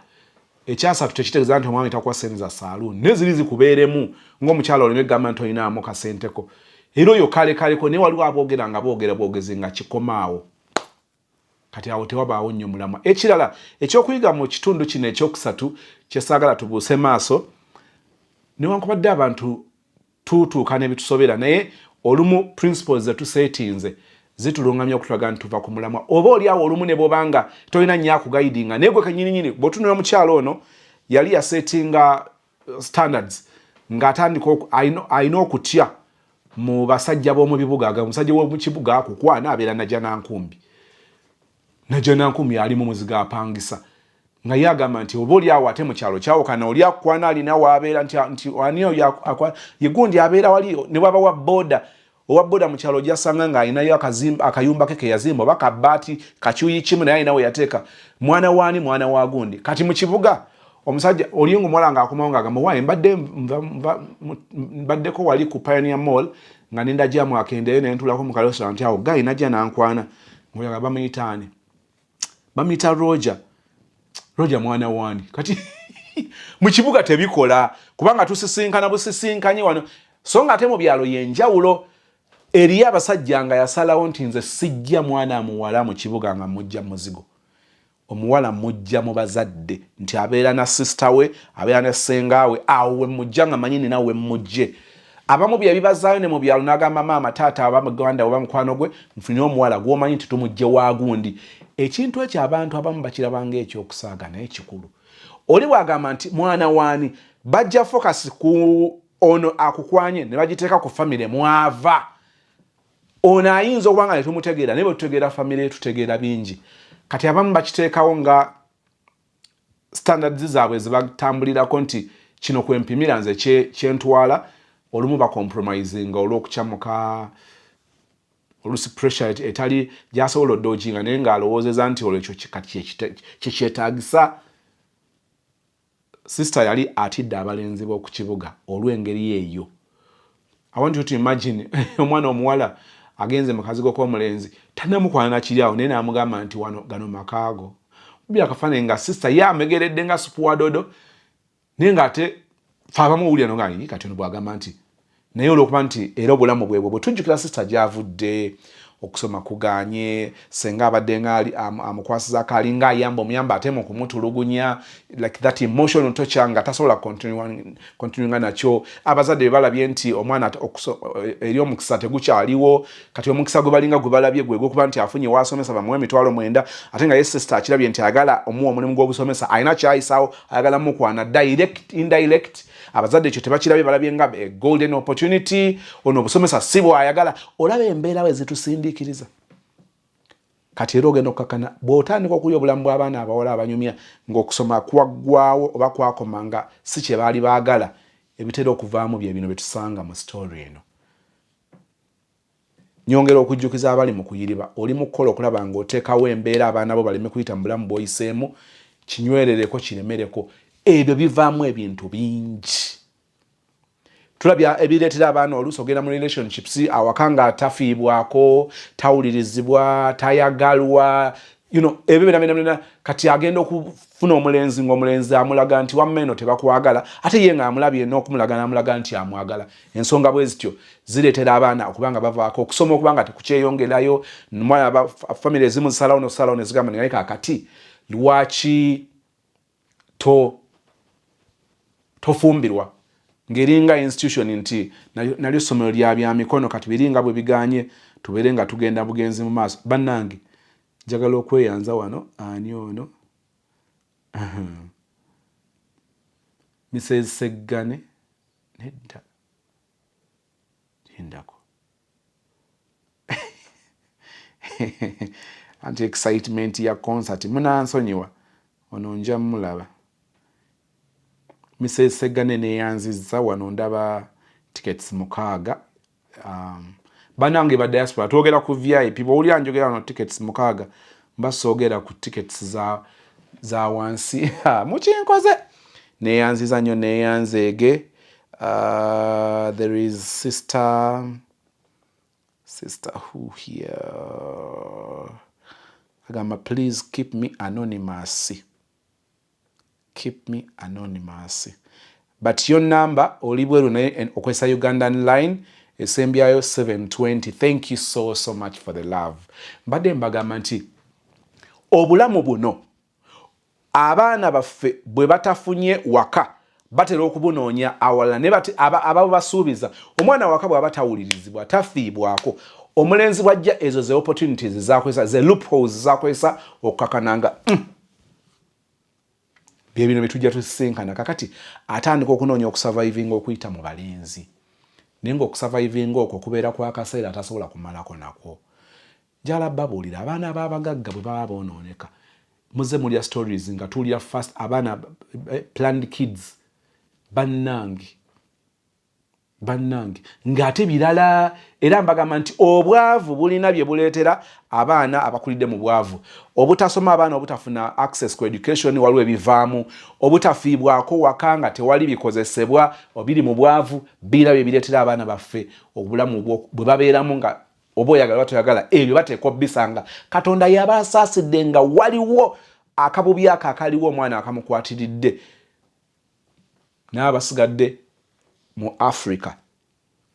300 tekitegeeza nti omwami takuwa sente za saaluuni, naye ziri zikubeeremu ng'omukyala oleme kugamba nti olinaamu kasenteko, era oyo kale kaleko. Naye waliwo aboogera nga boogera bwogezi nga kikomaawo. Kati awo tewabaawo nnyo mulamwa. Ekirala ekyokuyiga mu kitundu kino ekyokusatu kyesaagala tubuuse maaso, newankubadde abantu tutuuka nebitusobera, naye olumu principles zetusetinze zitulungamya okutulaga nti tuva ku mulamwa. Oba oli awo olumu ne bwobanga tolina nnyo akuguidinga, naye gwe kenyininyini bw'otunula omukyalo ono yali yasetinga standards ng'atandika alina okutya mu basajja b'omu bibuga. Aga omusajja w'omu kibuga akukwana abeera najja nankumbi, najja nankumbi ali mu muzigo apangisa, nga ye agamba nti oba oli awo ate mu kyalo kyawukana, oli akukwana alina waabeera nti ani oyo ye gundi abeera wali, ne bwaba wa boda, owa boda mu kyalo ojasanga ng'alinayo akayumba ke keyazimba oba kabaati kakyuyi kimu, naye alina we yateeka mwana waani, mwana wa gundi. Kati mu kibuga omusajja olinga omuwala ng'akomawo ng'agamba waaye mbadde mbaddeko wali ku Pioneer Mall nga ninda jamu akendeeyo ne ntuulako mu karestaurant awo, guy najja nankwana, ngoyaga bamuyita ani? Bamuyita Roger. Roger mwana waani? Kati mu kibuga tebikola kubanga tusisinkana busisinkanye wano, so nga ate mu byalo yenjawulo. Eriyo abasajja nga yasalawo nti nze sijja mwana muwala mu kibuga nga mujja muzigo, omuwala mujja mu bazadde, nti abeera na sister we, abeera ne ssenga we, awo we mujja nga manyi nina we mujje. Abamu bye bibazaayo ne mu byalo, n'agamba maama, taata, oba muganda oba mukwano gwe, nfunye omuwala gw'omanyi nti tumugje waagundi. Ekintu ekyo abantu abamu bakirabanga ekyokusaaga, naye kikulu. Oli bw'agamba nti mwana waani, bajja focus ku ono akukwanye ne bagiteeka ku famire mwava. Ono ayinza okuba nga netumutegeera, naye bwe tutegeera famire tutegeera bingi. Kati abamu bakiteekawo nga standards zaabwe zebatambulirako nti kino kwempimira nze kyentwala. Olumu bacompromisinga olw'okukyamuka, olusi pressure etali gyasobola ododginga, naye ng'alowoozeza nti olwo ekyo kati kyekyetaagisa. Sister yali atidde abalenzi b'oku kibuga olw'engeri eyo. I want you to imagine omwana omuwala agenze mu kazigo k'omulenzi, tannamukwana nakiri awo, naye n'amugamba nti wano gano makaago. Kubi akafaananyi nga sister ye amegeredde nga supu wa dodo, naye ng'ate fe abamu owulira no kati ono bw'agamba nti, naye olw'okuba nti era obulamu bwebwe bwe tujjukira sister gy'avudde. Okusoma kuganye, senga abadde nga amukwasizaako, alinga ayamba omuyamba ate mu kumutulugunya, like that emotional torture nga tasobola continuinga nakyo. Abazadde be balabye nti omwana eri omukisa tegukyaliwo. Kati omukisa gwe balinga gwe balabye gwe gwokuba nti afunye wasomesa, bamuwe 90,000, ate nga ye sister akirabye nti ayagala omuwa omulimu gw'obusomesa, alina kyayisaawo, ayagala mukwana direct, indirect. Abazadde ekyo tebakirabye, balabye nga golden opportunity. Ono obusomesa si bwayagala. Olaba embeera we zitusindiikiriza. Kati era ogenda okukakana bw'otandika okulya obulamu bw'abaana abawala abanyumya ng'okusoma kwaggwawo oba kwakoma nga si kye baali baagala. Ebitera okuvaamu bye bino bye tusanga mu story eno. Nyongera okujjukiza abali mu kuyiriba, oli mu kukola okulaba ng'oteekawo embeera abaana bo baleme kuyita mu bulamu bw'oyiseemu. Kinywerereko, kiremereko. Ebyo bivaamu ebintu bingi. Tulabya ebireetera abaana oluusi ogenda mu relationships awaka nga tafiibwako, tawulirizibwa, tayagalwa, ebyo byonna byonna byonna. Kati agenda okufuna omulenzi ng'omulenzi amulaga nti wamma eno tebakwagala, ate ye ng'amulabye n'okumulaga n'amulaga nti amwagala. Ensonga bwe zityo zireetera abaana okuba nga bavaako okusoma, okuba nga tekukyeyongerayo. Famire ezimu zisalawo nosalawo ne zigamba, naye kaakati lwaki to tofumbirwa, ng'eringa institution nti nalyo ssomero lya byamikono. Kati biringa bwe biganye, tubeere nga tugenda bugenzi mu maaso. Bannange, njagala okweyanza wano. Ani ono? Mrs Seggane. Nedda, lindako, anti excitement ya concert, munansonyiwa. Ono nja mulaba. Mrs Seggane, neyanzizza. Wano ndaba tickets 6. Banange ba diaspora, twogera ku VIP. Bwowulira njogera wano tickets 6, mba soogera ku tickets za wansi. Mukinkoze, neyanziza nnyo, neyanzeege. There is sister who here agamba, "Please keep me anonymous, keep me anonymous," but your number, oli bweru naye okozesa Ugandan line esembyayo 720. Thank you so so much for the love. Mbadde mbagamba nti obulamu buno abaana baffe bwe batafunye waka batera okubunoonya awalala, naye ababo basuubiza omwana waka bw'aba tawulirizibwa, tafiibwako, omulenzi bwajja, ezo ze opportunities zakozesa, ze loopholes zakozesa okukakananga. Byebino byetujja tusisinkana. Kakati atandika okunoonya okusurvivinga okuyita mu balenzi, naye ngaokusurvivinga okwo kubeera kwa kaseera, atasobola kumalako nakwo. Njala babuulira, abaana b'abagagga bwe baba boonooneka, muze mulya stories nga tuwulira first abaana planned kids. Bannange, bannange, ng'ate birala. Era mbagamba nti obwavu bulina bye buleetera abaana abakulidde mu bwavu. Obutasoma, abaana obutafuna access ku education, waliwo ebivaamu. Obutafiibwako waka nga tewali bikozesebwa, obiri mu bwavu, biira bye bireetera abaana baffe obulamu bwe babeeramu, nga oba oyagala oba toyagala, ebyo bateekwa obbisanga. Katonda yaba asaasidde nga waliwo akabubi ako akaliwo omwana akamukwatiridde. N'abasigadde mu Africa,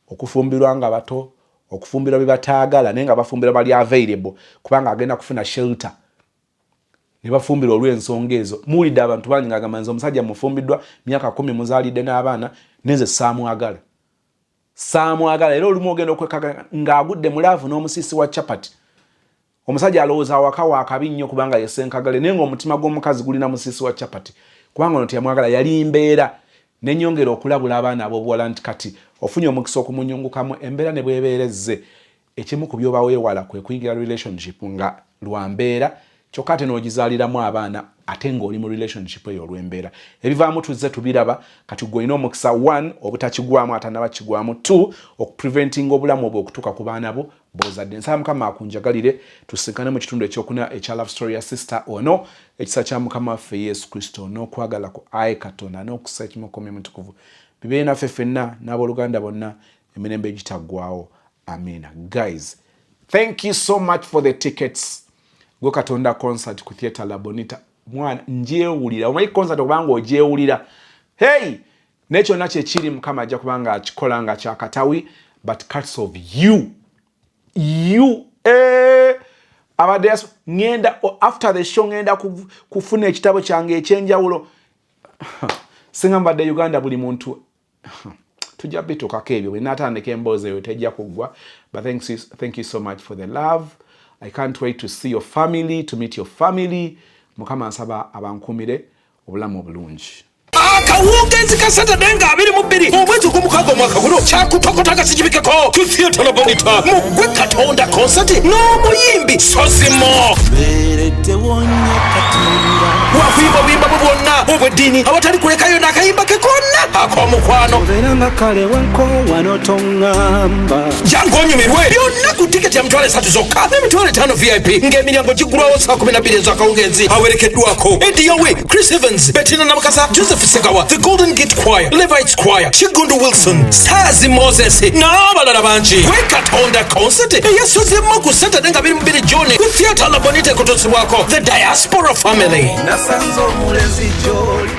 okufumbirwa nga bato, okufumbirwa bye bataagala, naye nga bafumbirwa bali available kubanga agenda kufuna shelter, ne bafumbirwa olw'ensonga ezo. Muwulidde abantu bangi ng'agamba, "Nze omusajja mufumbiddwa myaka 10, muzaalidde n'abaana, nenze saamwagala, saamwagala." Era olumu ogenda okwekaga ng'agudde mu love n'omusiisi wa chapati. Omusajja alowooza awaka wakabi nnyo kubanga yesenkagale, naye ng'omutima gw'omukazi gulina musiisi wa chapati, kubanga ono teyamwagala, yali mbeera. Nenyongera okulabula abaana ab'obuwala nti kati ofunye omukisa okumunyungukamu, embeera ne bwebeera ezze, ekimu ku byoba weewala kwe kuyingira relationship nga lwa mbeera, kyokka ate n'ogizaaliramu abaana, ate ng'oli mu relationship eyo olw'embeera. Ebivaamu tuzze tubiraba. Kati gwe olina omukisa, one, obutakigwamu, atanaba kigwamu, two, okupreventinga obulamu obwo okutuuka ku baana bo b'ozadde. Nsaba Mukama akunjagalire. Tusinkane mu kitundu ekyokuna ekya love story ya sister ono. Ekisa kya Mukama waffe Yesu Kristo, n'okwagala ku ayi Katonda, n'okussa ekimu ku Mutukuvu bibeere naffe ffenna n'abooluganda bonna emirembe egitaggwawo. Amina. Guys, thank you so much for the tickets. Gwe Katonda concert ku Theatre La Bonita. Mwana, njewulira, omanyi concert okubanga ogyewulira. Hey, naye kyonna kyekiri, Mukama ajja kubanga akikola nga kyakatawi, but cuts of you, you Eh, abadde ngenda after the show, ngenda kufuna ekitabo kyange ekyenjawulo. Singa mbadde Uganda, buli muntu tujja bituukako ebyo. Bwe naatandika emboozi eyo tejja kuggwa, but thank you so much for the love. I can't wait to see your family, to meet your family. Mukama nsaba abankumire obulamu obulungi. Akawungeezi ka Satade nga 22 omwezi ogw'omukaaga omwaka guno, kyakutokota kasikibikeko ku Theatre La Bonita mu Gwe Katonda concert n'omuyimbi Sozimo. Beereddewo nnyo Katonda. Wakuyimba obuyimba bwe bwonna obw'eddiini, awatali kulekayo n'akayimba ke konna ak'omukwano. Obeera nga kale wankowa n'otoŋŋamba. Jangu onyumirwe byonna ku tiketi ya 30,000 zokka n'50,000 VIP, ng'emiryango giggulwawo saa 12 ez'akawungeezi. Awerekeddwako Ediyawe, Chris Evans, Bettina Namukasa, Joseph Segawa, The Golden Gate Choir, Levites Choir, Kigundu Wilson, Saazi Moses n'abalala bangi. Gwe Katonda concert eyasozemu ku Saturday nga 22 June ku Theatre La Bonita, ekutuusibwako The Diaspora Family. Nasanze omulezi gy'oli.